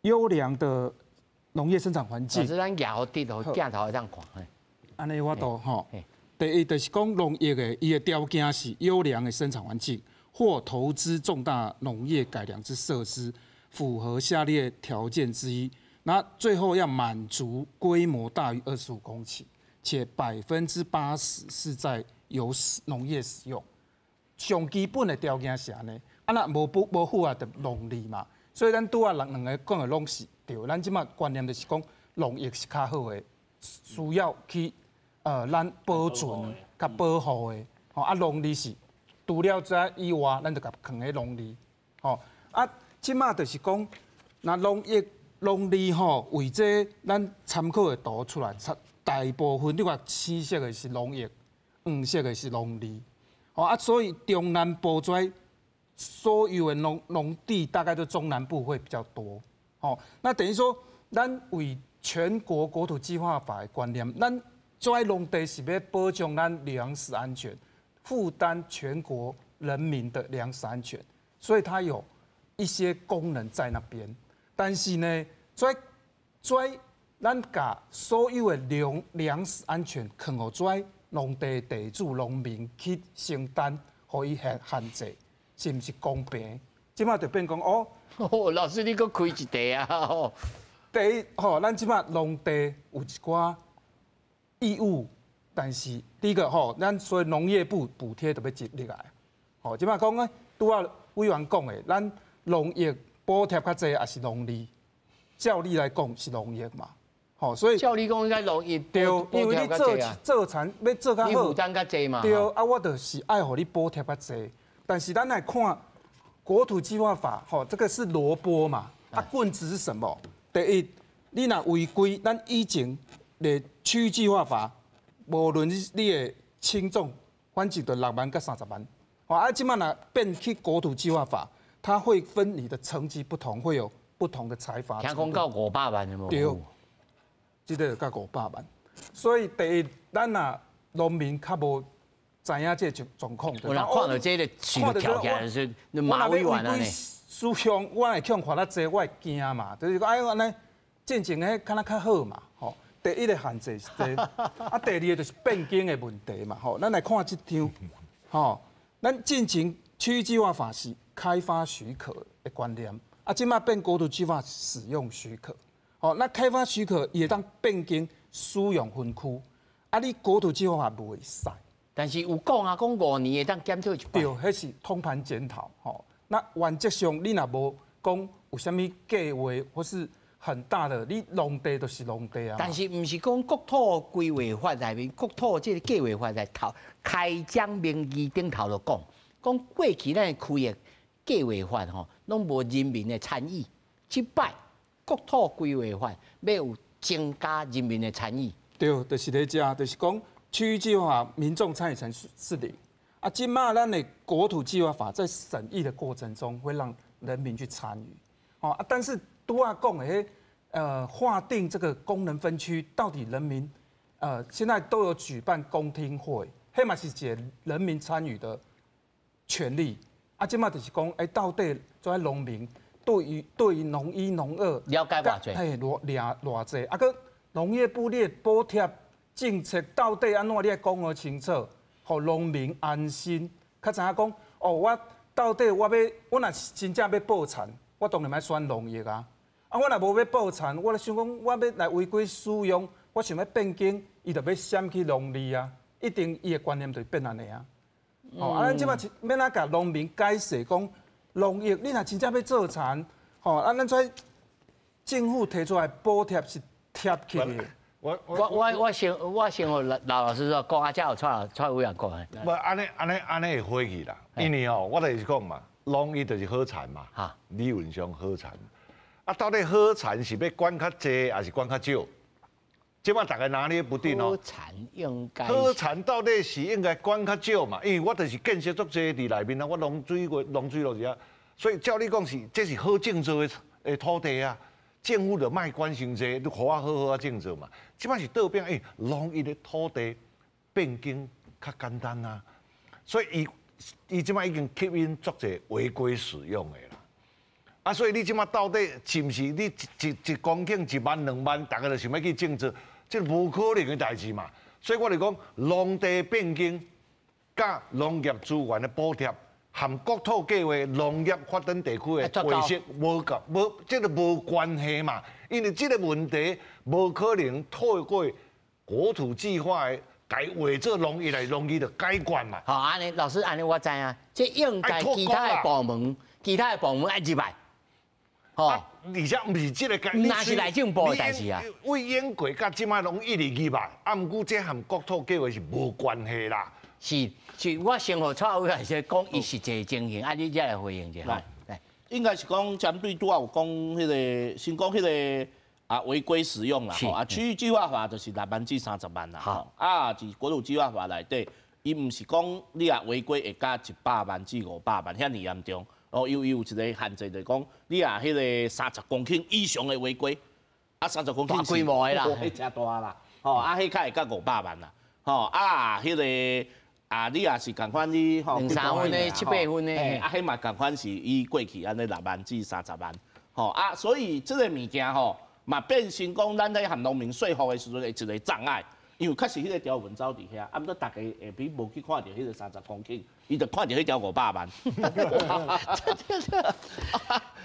Speaker 4: 优良的农业生产环境。
Speaker 1: 老师，咱举予直，予镜头会当看。
Speaker 4: 按呢我都吼。第一就是讲农业的，伊的条件是优良的生产环境，或投资重大农业改良之设施，符合下列条件之一。那最后要满足规模大于25公顷，且80%是在由农业使用。上基本的条件是按呢，啊若无不无符合就农二嘛。所以咱拄仔两个讲的拢是对，咱这马观念就是讲农业是较好的，需要去咱保存、佮保护的。吼啊，农二是除了这以外，咱就共囥佇农二。吼啊，这马就是讲，若农业农二吼，为这咱参考的图出来，大部分你看青色的是农业，黄色的是农二。吼啊，所以中南部这所有的农地大概都中南部会比较多。吼，那等于说，咱为全国国土计划法的观念，咱这农地是欲保障咱粮食安全，负担全国人民的粮食安全，所以它有一些功能在那边。但是呢，这咱共所有的粮食安全囥予这农地地主农民去承担，予伊限限制，是毋是公平？这马就变讲哦，
Speaker 1: 老师你阁开一题啊！
Speaker 4: 第一吼，咱这马农地有一寡义务，但是第一个吼，咱所以农业部补贴就欲入来。吼，这马讲呢，拄仔委员讲的，咱农业补贴较济，抑是农二？照理来讲是农业嘛。吼，所以
Speaker 1: 照理讲应该农业
Speaker 4: 对，因为你做做田欲做较好，
Speaker 1: 你负担较济嘛。
Speaker 4: 对，啊，我就是爱予你补贴较济。但是咱来看国土计划法，吼，这个是萝卜嘛，啊，棍子是什么？第一，你若违规，咱以前的区域计划法，无论你的轻重，反正就6万佮30万。啊，这马若变去国土计划法，它会分你的层级不同，会有不同的裁罚。
Speaker 1: 听讲到500万有无？
Speaker 4: 对，这个到五百万。所以第一，咱若农民较无知影这个状况。
Speaker 1: 我若看著这个树翘起来是马委员按呢。
Speaker 4: 使用我会去予罚较济，我会惊嘛，就是讲哎按呢，进前彼敢若较好嘛，吼。第一个限制是这，啊，第二个就是变更的问题嘛，吼。咱来看这张，吼，咱进前区域计划法是开发许可的观念，啊，这马变国土计划使用许可，吼，那开发许可伊会当变更使用分区，啊，你国土计划法袂使。
Speaker 1: 但是有讲啊，讲5年会当检讨一摆。
Speaker 4: 对，彼是通盘检讨，吼。那原则上，你若无讲有啥物计划或是很大的，你农地就是农地啊。
Speaker 1: 但是毋是讲国土规划法内面，国土这个计划法内头开宗明义顶头就讲，讲过去咱的区域计划法吼，拢无人民的参与。这摆国土规划法欲有增加人民的参与。
Speaker 4: 对，就是咧遮，就是讲区域计划民众参与层是零。啊，这马咱的国土计划法在审议的过程中，会让人民去参与。哦啊，但是拄仔讲的彼，划定这个功能分区，到底人民，现在都有举办公听会，彼嘛是一个人民参与的权利。啊，这马就是讲，哎，到底这农民对于农一农二
Speaker 1: 了解偌济？
Speaker 4: 嘿，偌偌偌济？啊，阁农业部你的补贴政策到底按怎？你爱讲予清楚，予农民安心。较知影讲，哦，我到底我欲，我若是真正欲报田，我当然欲选农业啊。啊，我若无欲报田，我咧想讲，我欲来违规使用，我想欲变更，伊就欲闪去农二啊。一定伊的观念就变按呢啊。哦，啊，咱这马欲按怎共农民解释讲，农业你若真正欲做田，吼，啊，咱這政府提出來補貼是貼起的。
Speaker 1: 我先予劉老師說，講啊，才有蔡蔡委員講的。
Speaker 3: 無按呢按呢按呢會火去啦，因為吼，我就是講嘛，農業就是好田嘛，理論上好田。啊，到底好田是欲管較濟，還是管較少？這擺大家拿捏不定哦。
Speaker 1: 好田應該。
Speaker 3: 好田到底是應該管較少嘛？因為我就是建設足濟佇內面啊，我農水過農水落去啊，所以照你講是，這是好種作的土地啊。政府就莫管傷濟，你予我好好啊種作嘛。這擺是倒變，欸，農業的土地變更較簡單啊，所以伊伊這擺已經吸引足濟違規使用的啦。啊，所以你這擺到底是毋是你一公頃1萬2萬，大家就想欲去種作，這無可能的代誌嘛。所以我就講，農地變更佮農業資源的補貼，和國土計劃農業發展地區的劃設無共無，這個無關係嘛。因為這個問題無可能透過國土計劃的改劃做農業來農業就解決嘛。
Speaker 1: 好，按呢老師按呢我知影，這應該其他的部門，其他的部門愛入來。吼，
Speaker 3: 而且毋是這個，
Speaker 1: 若是內政部的代誌啊。
Speaker 3: 為演過佮這擺攏一直入來，啊，毋過這和國土計劃是無關係啦。
Speaker 1: 是，是我先予蔡委員先講伊實際情形，啊，你才來回應者。
Speaker 2: 來，應該是講針對拄仔有講彼個，先講彼個啊違規使用啦，吼啊區域計劃法就是6萬至30萬啦，吼啊，佇國土計劃法內底，伊毋是講你若違規會加100萬至500萬遐爾嚴重，哦，伊有一個限制，就是講你若彼個30公頃以上的違規，啊30公頃
Speaker 1: 大規模的啦，
Speaker 2: 彼誠大啦，吼啊，彼較會加500萬啦，吼啊，彼個。啊，你也是仝款，你吼
Speaker 1: 兩三分的、七八分的，
Speaker 2: 啊，彼嘛仝款是以過去按呢6萬至30萬，吼啊，所以這個物件吼嘛變成講咱咧和農民說服的時陣會一個障礙，因為確實彼個條文走佇遐，啊，毋過大家下邊無去看著彼個30公頃，伊就看著彼條500萬。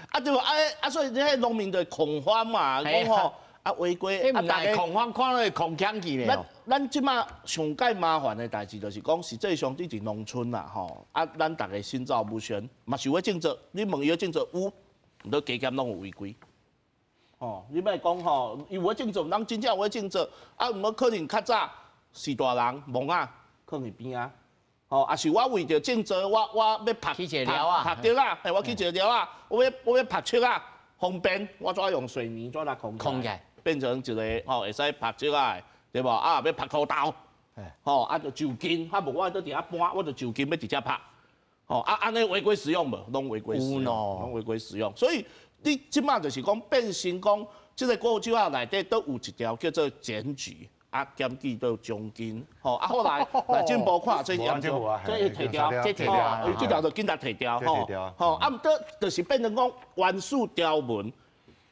Speaker 2: 啊對無啊啊，所以這個農民就恐慌嘛，講吼。啊違規，
Speaker 1: 啊大家恐慌，看落會恐驚去咧。
Speaker 2: 咱這馬上蓋麻煩的代誌就是講，實際上佇農村啦，吼，啊，咱逐家心照不宣，嘛是有咧種作。你問伊咧種作有，毋過加減攏有違規。吼，你莫講吼，伊有咧種作，人真正有咧種作，啊，毋過可能較早是大人摸仔囥佇邊仔，吼，啊是我為著種作，我欲曝
Speaker 1: 起一個寮仔，
Speaker 2: 曝竹仔，嘿，我起一個寮仔，我欲曝竹仔，方便，我怎用水泥怎來空
Speaker 1: 空起來，
Speaker 2: 變成一個吼會使曝竹仔的，對無？啊，欲曝土豆，吼啊，就就近，啊無我佇遐搬，我就就近欲直接曝，吼啊，按呢違規使用無？攏違規使用，攏違規使用。所以你這馬就是講變成講，這個國土計畫內底都有一條叫做檢舉，啊，檢舉都有獎金，吼啊，後來內政部看這嚴重，這會提掉，
Speaker 1: 這提掉，
Speaker 2: 這條就緊來提掉，吼，吼啊，毋過就是變成講原始條文。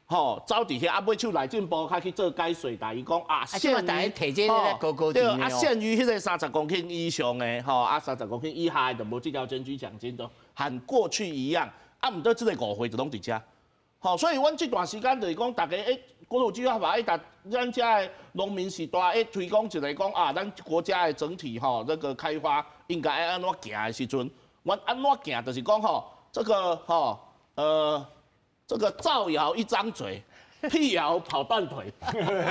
Speaker 2: 吼，走佇遐啊，尾手內政部較去做解說，但伊講啊，
Speaker 1: 限於
Speaker 2: 對啊，限於彼個30公頃以上的，吼啊，30公頃以下的就無這條檢舉獎金，都和過去一樣。啊，毋過這個誤會就攏佇遮，吼，所以阮這段時間就是講，大家欸，國土計畫法欸，咱遮的農民時代欸推廣一個講啊，咱國家的整體吼，這個開發應該愛按怎行的時陣，阮按怎行就是講吼，這個吼，這個造謠一張嘴，闢謠跑斷腿。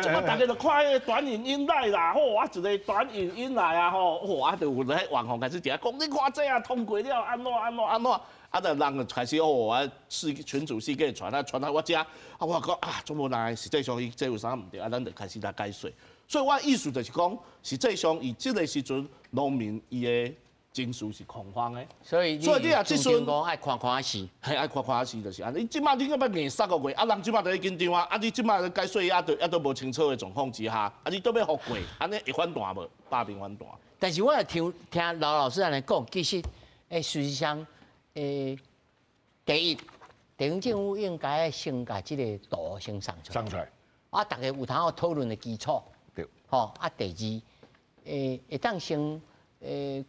Speaker 2: 這個大家就看彼個短影音來啦，吼啊一個短影音來啊，吼，哇啊就有咧網紅開始佇遐講，你看這啊通過了，按怎按怎按怎，啊就人就開始哦啊，四群組四界傳啊傳到我遮，啊我講啊，總無來，實際上伊這有啥毋對，啊咱就開始來解說。所以我的意思就是講，實際上伊這個時陣農民伊的情緒是恐慌的，
Speaker 1: 所以
Speaker 2: 所以你若這陣
Speaker 1: 講愛看看勢，
Speaker 2: 嘿愛看看勢就是按呢。你這馬你欲硬三個月，啊人這馬佇咧緊張啊，啊你這馬解說猶閣猶閣無清楚的狀況之下，啊你閣欲予過，按呢會反彈無？百變反彈。
Speaker 1: 但是我若聽聽劉老師按呢講，其實事實上，第一，地方政府應該先共這個圖先送出來，
Speaker 3: 送出來，
Speaker 1: 啊，大家有通好討論的基礎，
Speaker 3: 對，
Speaker 1: 吼，啊，第二，會當先。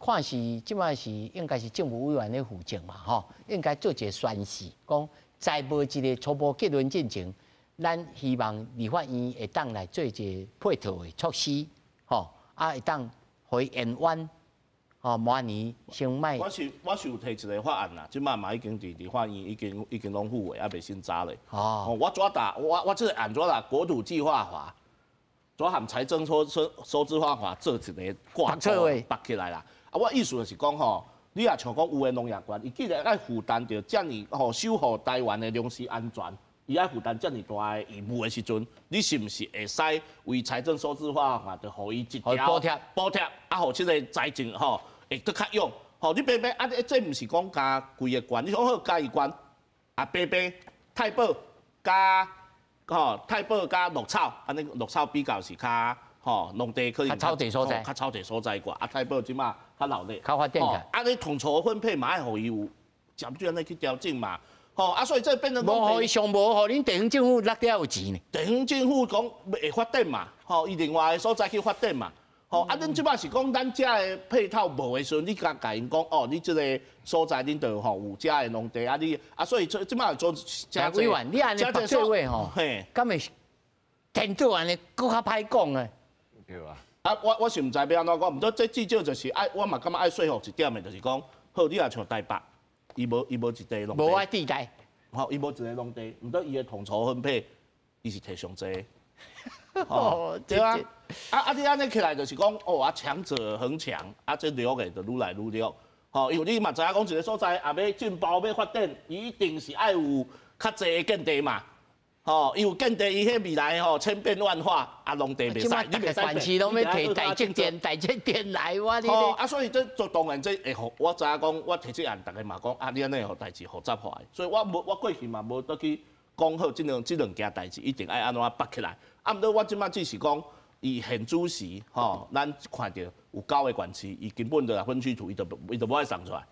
Speaker 1: 看是這馬是應該是政務委員咧負責嘛，吼，應該做一個宣示，講在無一個初步結論進前，咱希望立法院會當來做一個配套的措施，吼，啊會當予伊延緩，吼，明年先莫。
Speaker 2: 我是有提一个法案啦，这摆嘛已经伫法院已经拢付委，犹未审查咧。哦。我怎打我这个案怎打国土计划法，怎和财政收支法做一个挂钩绑起来啦。啊，我意思就是讲吼，你若像讲有的农业县，伊既然爱负担著遮尔吼守护台湾的粮食安全，伊爱负担遮尔大的义务的时阵，你是毋是会使为财政收支法就予伊一条
Speaker 1: 补贴
Speaker 2: 补贴，啊，予这个财政吼会阁较勇吼？你白白啊，这毋是讲加规个县，你讲好嘉义县啊，白白太保加吼太保加鹿草，按呢鹿草比较是较吼农地可能
Speaker 1: 较草地所在，
Speaker 2: 较草地所在寡，啊太保这马较闹热，
Speaker 1: 较发展起来。
Speaker 2: 啊，你统筹分配嘛，爱予伊有针对按呢去调整嘛。吼啊，所以这变成
Speaker 1: 无予伊上无，予恁地方政府落了有钱呢。
Speaker 2: 地方政府讲会发展嘛，吼，伊另外的所在去发展嘛。吼，啊，恁这摆是讲咱遮的配套无的时阵，你共共𪜶讲哦，你这个所在恁就吼有遮的农地啊，你啊，所以这这摆做
Speaker 1: 遮委员，你按呢绑做伙吼，敢会颠倒按呢，阁较歹讲呢？
Speaker 3: 对啊。
Speaker 2: 啊，我是毋知欲按怎讲，毋过这至少就是爱，我嘛感觉爱说服一点的，就是讲，好，你若像台北，伊无一块农地，
Speaker 1: 无爱地带，
Speaker 2: 吼，伊无一个农地，毋过伊的统筹分配，伊是提上济。哦，对啊，啊啊！你按呢起来就是讲，哦啊，强者恒强，啊，这弱的就愈来愈弱。吼，因为你嘛知影讲，一个所在啊，欲进步欲发展，伊一定是爱有较济的建地嘛。吼，伊有建地，伊彼未来吼千变万化，啊，农地袂使，
Speaker 1: 你袂使县市拢欲提台积电，台积电来，我你。
Speaker 2: 吼，啊，所以这做当然这会予，我知影讲，我提这案，逐家嘛讲，啊，你按呢会予代志复杂化的，所以我无我过去嘛无倒去讲好，这两件代志一定爱按怎绑起来。啊，毋过我这摆只是讲，伊现主时吼，咱看著有九个县市，伊根本就分区图，伊就无爱送出来，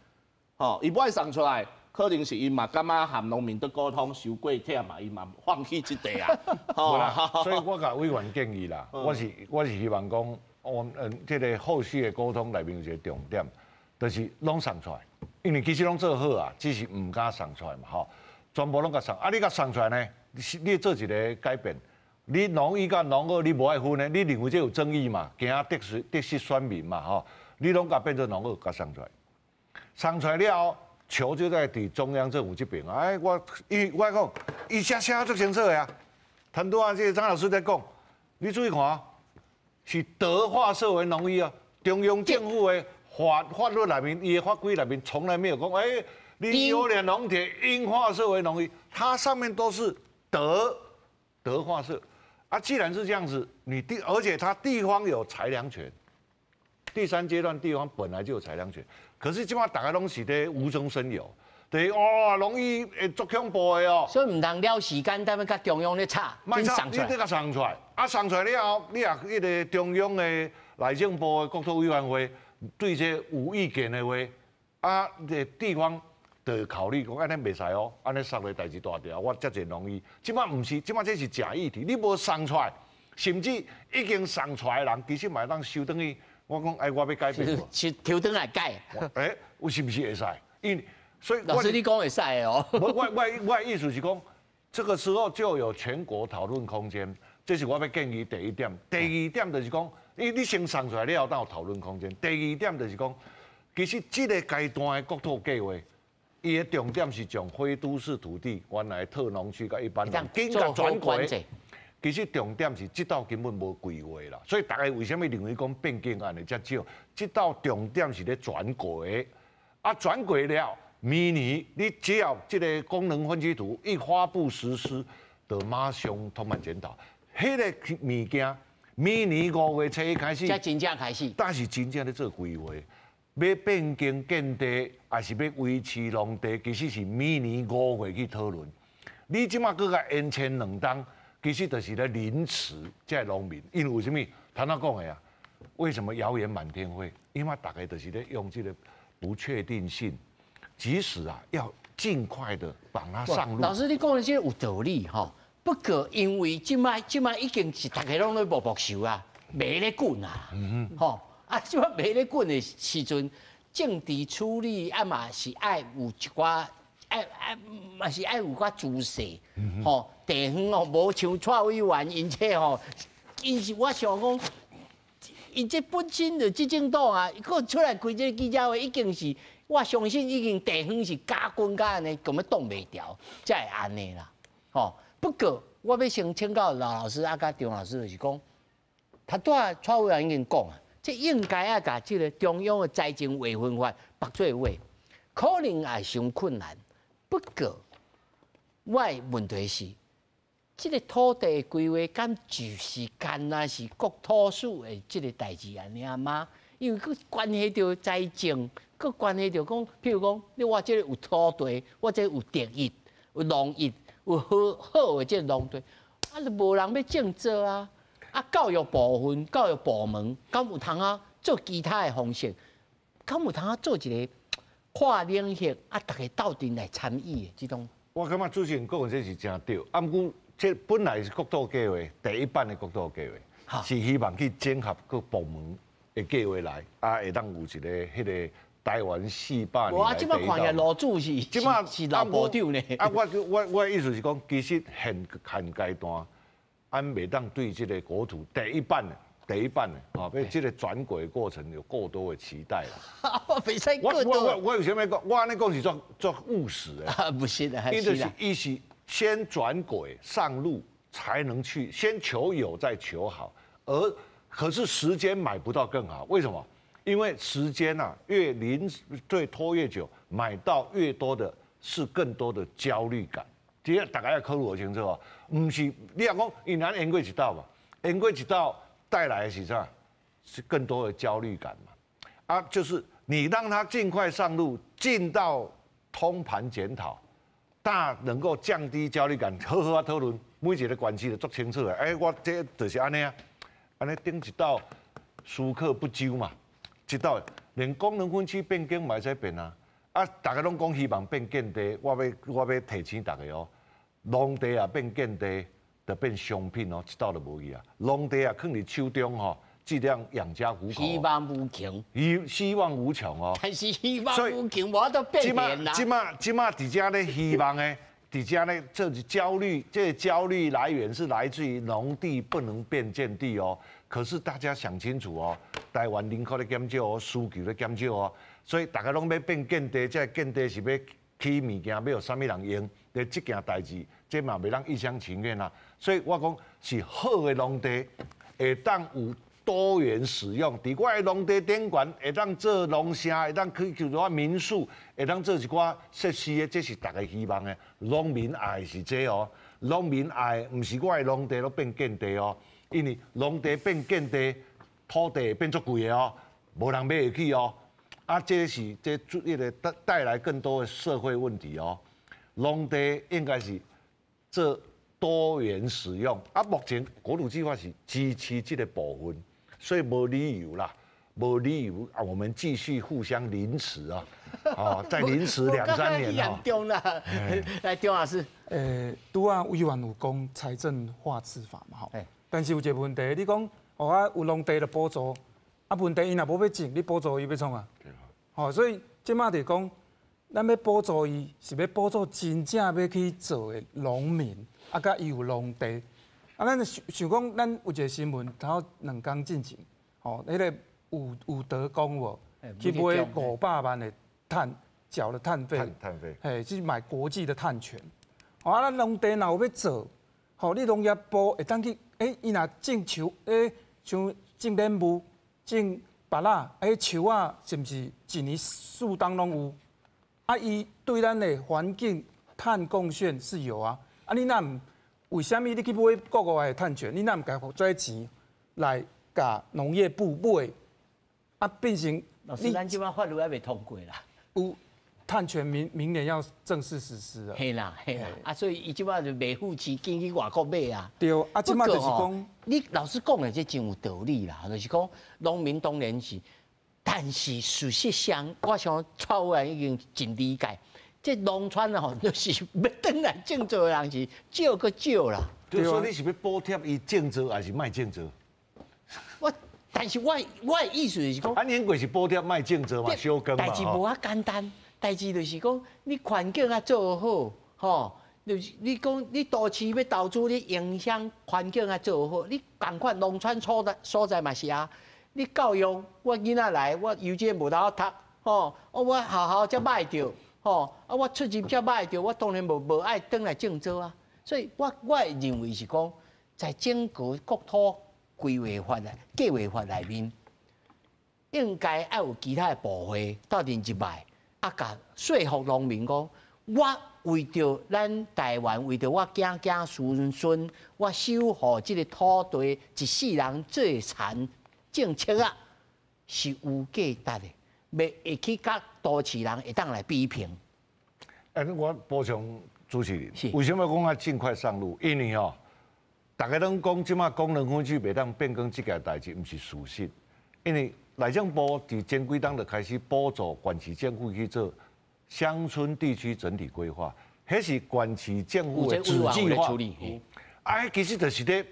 Speaker 2: 吼，伊无爱送出来。可能是伊嘛感觉和农民伫沟通伤过忝嘛，伊嘛放弃这块啊。
Speaker 3: 无啦，所以我共委员建议啦，我是希望讲，我这个后续的沟通内面有一个重点，就是拢送出来，因为其实拢做好啊，只是毋敢送出来嘛，吼，全部拢共送，啊，你共送出来呢，你做一个改变，你农一佮农二你无爱分呢，你认为这有争议嘛，惊得失选民嘛，吼，你拢共变做农二共送出来，送出来了后，球就在伫中央政府这边啊！哎，我因为我讲，伊写写足清楚的啊。谈拄仔这个张老师在讲，你注意看，是得划设为农域啊。中央政府的法律内面，伊的法规内面从来没有讲，哎，你优良农田应划设为农域，它上面都是得划设。啊，既然是这样子，你地而且它地方有裁量权，第三阶段地方本来就有裁量权。可是这摆逐家拢是咧无中生有，对哦，容易会足恐怖的哦。
Speaker 1: 所以毋通了时间，等欲佮中央咧吵，
Speaker 3: 莫吵，你得共送出来，啊送出来了后，你若彼个中央的内政部的国土委员会对这有意见的话，啊，这地方就考虑讲按呢袂使哦，按呢杀落代志大条，我遮济农医，这摆毋是，这摆这是假议题，你无送出来，甚至已经送出来的人，其实嘛会当收转去。我讲，哎，我欲改变。
Speaker 1: 是抽转来改。
Speaker 3: 哎，有是毋是会使？因为所以
Speaker 1: 老师你讲会使哦。
Speaker 3: 我的意思是讲，这个时候就有全国讨论空间。这是我欲建议第一点。第二点就是讲，你先送出来了后，才有讨论空间。第二点就是讲，其实这个阶段的国土计划，伊的重点是将非都市土地原来特农区佮一般农紧共转过。其实重点是这道根本无规划啦，所以逐家为啥物认为讲变更案会遮少？这道重点是咧转轨，啊转轨了，明年你只要这个功能分区图一发布实施，就马上通盘检讨。彼个物件，明年5月初一开始，
Speaker 1: 才真正开始。
Speaker 3: 但是真正咧做规划，欲变更建地，抑是欲维持农地，其实是明年五月去讨论。你这马阁共延签2冬。其实就是咧凌迟这个农民，因为为啥物？头拄讲的啊，为什么谣言满天飞？因为逐家就是咧用这个不确定性，即使啊要尽快的把它上路。
Speaker 1: 老师，你讲的这个有道理吼，不过因为这摆已经是逐家拢咧摸摸手啊，袂咧滚啊，吼啊，这摆袂咧滚的时阵，政治处理啊嘛是爱有一寡。爱爱嘛是爱有寡姿势，吼，地方哦，无像蔡委员𪜶这吼，伊是我想讲，伊這本身就執政黨啊，閣出來開這個記者會，已經是我相信已經地方是加軍甲按呢，根本擋袂牢，才會按呢啦。吼，不過我欲先請教劉老師啊，佮張老師就是講，頭拄仔蔡委員已經講啊，這應該愛共這个中央的財政劃分法綁做伙，可能也傷困難。不過我的問題是，這个土地規劃敢就是干焦是國土署的這个代誌按呢嗎？因為閣關係著財政，閣關係著講，譬如講，你我這个有土地，我這个有地域，有農業，有好好的這个農地，啊，就無人欲種作啊。啊，教育部分、教育部門，敢有通啊做其他的方式？敢有通啊做一个跨領域啊，逐家鬥陣來參與的這種？
Speaker 3: 我感覺主持人講的這是誠對，啊，毋過這本來是國土計劃第一版的國土計劃，是希望去整合各部門的計劃來，啊，會當有一个彼个台灣400年。
Speaker 1: 哇，這擺看起來羅主是這擺是老部長呢。
Speaker 3: 啊，我的意思是講，其實現階段，咱袂當對這个國土第一版的。第一版的，啊，欲這个轉軌過程有過多的期待啦。
Speaker 1: 我袂使過多。
Speaker 3: 我為啥物講？我按呢講是足足務實的。
Speaker 1: 啊，不是的，
Speaker 3: 伊就是伊是先轉軌上路，才能去先求有再求好，而可是時間買不到更好，為什麼？因為時間啊，越臨對拖越久，買到越多的是更多的焦慮感。這個大家要考慮清楚哦，毋是你若講伊咱延過一道嘛，延過一道。帶來的是啥？是更多的焦慮感嘛？啊，就是你讓他盡快上路，進到通盤檢討，但能夠降低焦慮感。好好啊討論，每一个縣市都足清楚的。欸，我這就是按呢啊，按呢頂一道思考不周嘛，一道連功能分區變更嘛會使變啊。啊，逐家攏講希望變建地，我欲提醒逐家哦，農地啊變建地。就變商品哦，這道就無去啊。農地啊，囥佇手中吼，質量養家糊口。
Speaker 1: 希望無窮。
Speaker 3: 希望無窮哦。
Speaker 1: 但是希望無窮，無法度變現啦。
Speaker 3: 這馬佇遮咧希望的，佇遮咧這是焦慮，這個焦慮來源是來自於農地不能變建地哦。可是大家想清楚哦，台灣人口咧減少哦，需求咧減少哦，所以大家攏欲變建地，這個建地是欲起物件，欲予啥物人用？這件代誌，這嘛袂當一廂情願啊。所以我講是好的農地，會當有多元使用。佇我的農地頂懸，會當做農舍，會當去一寡民宿，會當做一寡設施的，這是逐家希望的。農民愛的是這哦，農民愛的毋是我的農地攏變建地哦，因為農地變建地，土地變足貴的哦，無人買會起哦。啊，這是這彼个帶來更多的社會問題哦。農地應該是做多元使用，啊，目前國土計劃是支持這个部分，所以無理由啦，無理由啊，我們繼續互相凌遲啊，哦，再凌遲兩三年哦。
Speaker 1: 嚴重啦，來張老師。
Speaker 4: 拄仔委員有講財政劃支法嘛吼，但是有一个問題，你講哦啊有農地就補助，啊問題伊若無欲種，你補助伊欲創啊？吼，所以這馬就講。咱欲補助伊，是欲補助真正欲去做的農民，啊，佮伊有農地。啊，咱想想講，咱有一个新聞，頭兩工進前，吼，彼个有德講無，去買500萬的碳，繳了碳費，
Speaker 3: 碳費，
Speaker 4: 嘿，去買國際的碳權。吼，啊，咱農地若有欲做，吼，你農業部會當去，欸，伊若種樹，欸，像種蓮霧、種芭樂，欸，樹仔是毋是一年四冬攏有？啊，伊對咱的環境碳貢獻是有啊。啊，你若毋為啥物你去買國外的碳權？你若毋共這錢來共農業部買，啊，變成
Speaker 1: 老師，咱這馬法律還未通過啦。
Speaker 4: 有碳權明年要正式實施了。
Speaker 1: 嘿啦嘿啦，啊，所以伊這馬就袂付錢進去外國買啊。
Speaker 4: 對，啊，這馬就是講，
Speaker 1: 你老師講的這真有道理啦，就是講農民當然是。但是事實上，我想蔡委員已經真理解，這農村吼，就是欲轉來種作的人是少閣少啦。
Speaker 3: 就說你是欲補貼伊種作，還是莫種作？
Speaker 1: 我，但是我的意思就是講，
Speaker 3: 啊，你過是補貼莫種作嘛，小耕嘛。
Speaker 1: 代誌無遐簡單，代誌就是講你環境啊做好，吼，就是你講你都市欲投資，你影響環境啊做好，你仝款農村所在嘛是啊。你教育我囡仔來，我幼稚園無通讀，吼，我學校才䆀著，吼，啊，我出入才䆀著，我當然無愛轉來種作啊。所以我會認為是講，在整個國土規劃法、計劃法內面，應該愛有其他的部會鬥陣入來，啊，共說服農民講，我為著咱台灣，為著我子子孫孫，我守護這个土地，一世人做田種粟仔是有價值的，袂會去佮都市人會當來比評。
Speaker 3: 欸，我補充主持人，為什麼講愛盡快上路？因為吼，大家攏講這馬功能分區袂當變更這件代誌，毋是事實。因為內政部佇前幾冬就開始補助縣市政府去做鄉村地區整體規劃，彼是縣市政府的子計劃。啊，彼其實就是咧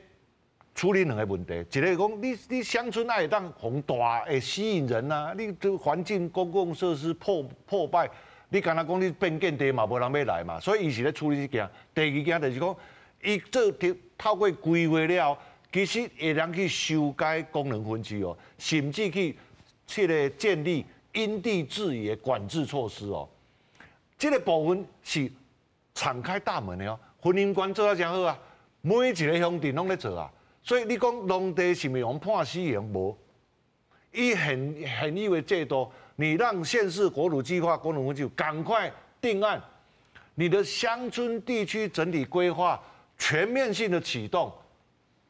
Speaker 3: 處理兩个問題，一个講你鄉村愛會當予大會吸引人啊，你這環境公共設施破敗，你敢若講你變建地嘛，無人欲來嘛，所以伊是咧處理這件。第二件就是講，伊做透過規劃了後，其實會當去修改功能分區哦，甚至去這个建立因地制宜的管制措施哦。這个部分是敞開大門的哦，雲林縣做得誠好啊，每一個鄉鎮攏咧做啊。所以你講農地是毋是予判死刑？無，以現有的制度，你讓縣市國土計劃功能分區趕快定案，你的鄉村地區整體規劃全面性的啟動，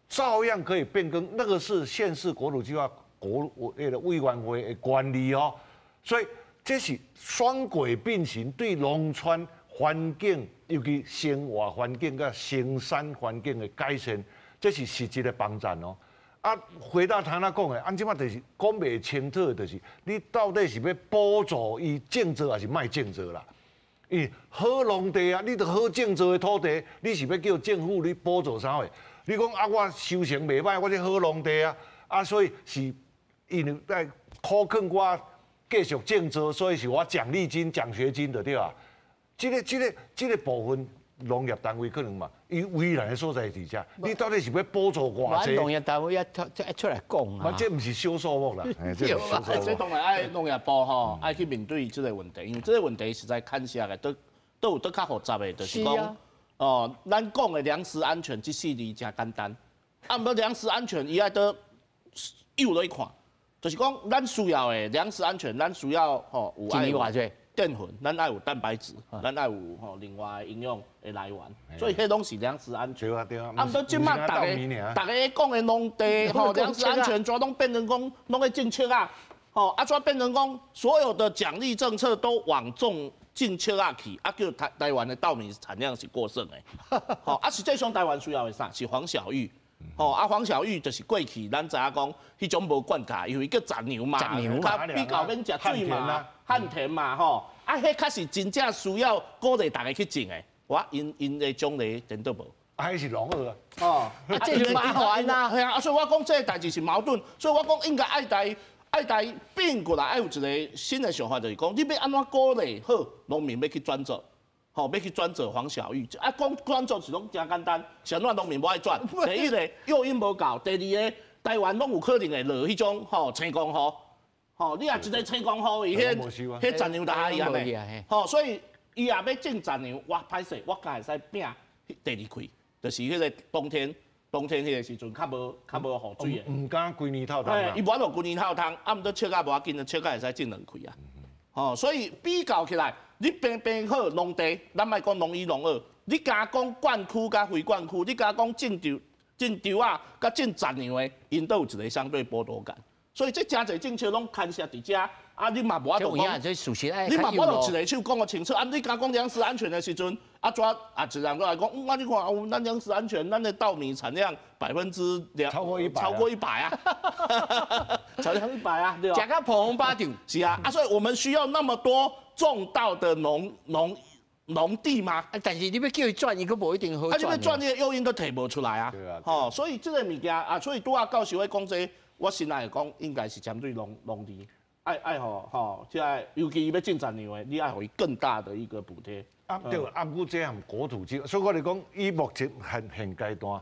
Speaker 3: 照樣可以變更。那個是縣市國土計劃國那個委員會的權利哦。所以這是雙軌並行，對農村環境，尤其生活環境佮生產環境的改善，這是實質的幫助哦。啊，回到頭仔講的，按這馬就是講袂清楚，就是你到底是欲補助伊種作，還是莫種作啦？因為好農地啊，你著好種作的土地，你是欲叫政府你補助啥貨？你講啊，我收成袂䆀，我這好農地啊，啊，所以是因為在苦勸我繼續種作，所以是我獎勵金、獎學金就對啊。這个部分農業單位可能嘛，伊為難的所在佇遮，你到底是欲補助偌濟？
Speaker 1: 農業單位愛出來講啊。
Speaker 3: 這毋是小數目啦，
Speaker 2: 這這當然愛農業部吼，愛去面對這个問題，因為這个問題實在牽涉的都有閣較複雜的，就是講哦，咱講的糧食安全這四字誠簡單，啊，毋過糧食安全伊愛閣幼落去看，就是講咱需要的糧食安全，咱需要吼有愛澱粉，咱愛有蛋白質，咱愛有吼另外營養的來源，所以彼攏是糧食安全。
Speaker 3: 對啊對啊。
Speaker 2: 啊，毋過這馬逐家講的農地吼糧食安全，怎攏變成講攏咧種粟仔，吼啊怎變成講所有的獎勵政策都往種粟仔去，啊叫台灣的稻米產量是過剩的，吼啊實際上台灣需要的啥？是黃小玉。吼啊，黃小玉就是過去咱知影講，彼種無灌溉，因為叫雜糧嘛，較比較免食水嘛，旱田嘛，吼啊，彼較是真正需要鼓勵大家去種的。哇𪜶的獎勵顛倒無，
Speaker 3: 啊，彼是農業啊。
Speaker 2: 哦，
Speaker 1: 啊，這就麻煩啊。
Speaker 2: 係啊，所以我講這个代誌是矛盾，所以我講應該愛來變過來，愛有一个新的想法，就是講你欲按怎鼓勵好農民欲去轉做。吼，欲去轉做黃小玉，啊，講轉做是攏誠簡單，是按怎農民無愛轉？第一个誘因無夠，第二个台灣攏有可能會落彼種吼青光雨，吼，你若一个青光雨，伊彼雜糧就愛伊按呢，吼，所以伊若欲種雜糧，我歹勢，我敢會使摒第二季，就是彼个冬天，冬天彼个時陣較無雨水的。
Speaker 3: 毋敢規年透冬
Speaker 2: 啊。伊無法度規年透冬，啊，毋過粟仔無要緊，粟仔會使種兩季啊。吼，所以比較起來，你平平好農地，咱莫講農一農二，你敢講灌區佮非灌區，你敢講種稻仔佮種雜糧的，𪜶都有一个相對剝奪感。所以這誠濟政策攏牽涉佇遮，啊，你嘛無法度講，你嘛無法度一个手講予清楚。啊，你敢講糧食安全的時陣，啊，怎啊，一人閣來講，啊，你看，哦，咱糧食安全，咱的稻米產量2%
Speaker 3: 超過100，
Speaker 2: 超過100啊，超過100啊，對吧？
Speaker 1: 食甲膨風飽脹，
Speaker 2: 是啊，啊，所以我們需要那麼多種稻的農地嗎？
Speaker 1: 啊，但是你欲叫伊轉，伊閣無一定好轉。
Speaker 2: 啊，你欲轉，你的誘因都提無出來啊。
Speaker 3: 對啊。
Speaker 2: 吼，所以這个物件啊，所以拄仔教授咧講這個，我先來講，應該是針對農地，愛予吼，這个尤其伊欲種雜糧的，你愛予伊更大的一個補貼。
Speaker 3: 啊對，啊毋過這項國土計，所以我咧講，以目前現階段，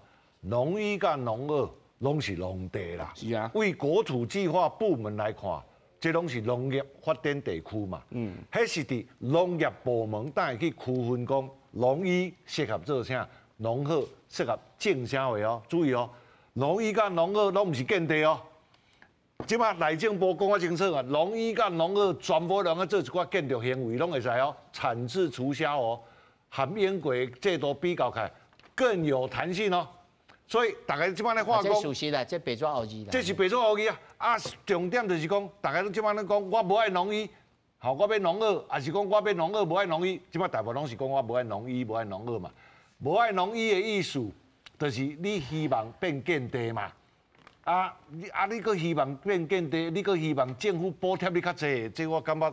Speaker 3: 農一佮農二攏是農地啦。
Speaker 2: 是啊。
Speaker 3: 為國土計劃部門來看，這攏是農業發展地區嘛。彼是佇農業部門當會去區分講，農醫適合做啥，農學適合種啥貨哦。注意哦，農醫佮農學攏毋是建地哦。這馬內政部講較清楚啊，農醫佮農學全部攏愛做一寡建築行為，攏會使哦，產自儲銷哦，和英國制度比較起來更有彈性哦。所以大家這擺咧話講，
Speaker 1: 這事實啦，這白紙黑字啦。
Speaker 3: 這是白紙黑字啊！啊，重點就是講，大家攏這擺咧講，我無愛農醫，吼，我欲農學，抑是講我欲農學無愛農醫，這擺大部分攏是講我無愛農醫，無愛農學嘛。無愛農醫的意思，就是你希望變建地嘛。啊，你啊，你閣希望變建地，你閣希望政府補貼你較濟，這我感覺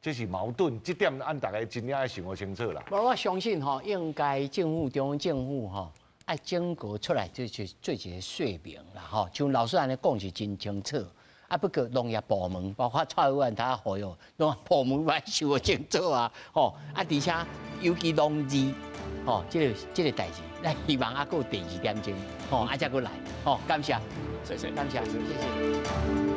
Speaker 3: 這是矛盾，這點按大家真正愛想予清楚啦。
Speaker 1: 我相信吼，應該政府中央政府吼，愛整個出來就是做一個說明啦吼。像老師按呢講是真清楚。啊，不過農業部門，包括蔡委員他呼籲，農業部門愛想予清楚啊，吼。啊，而且尤其農字，吼，這個代誌，咱希望猶閣有第二點鐘，吼，啊，才閣來，吼，感謝。
Speaker 2: 謝謝，
Speaker 1: 感謝，謝謝。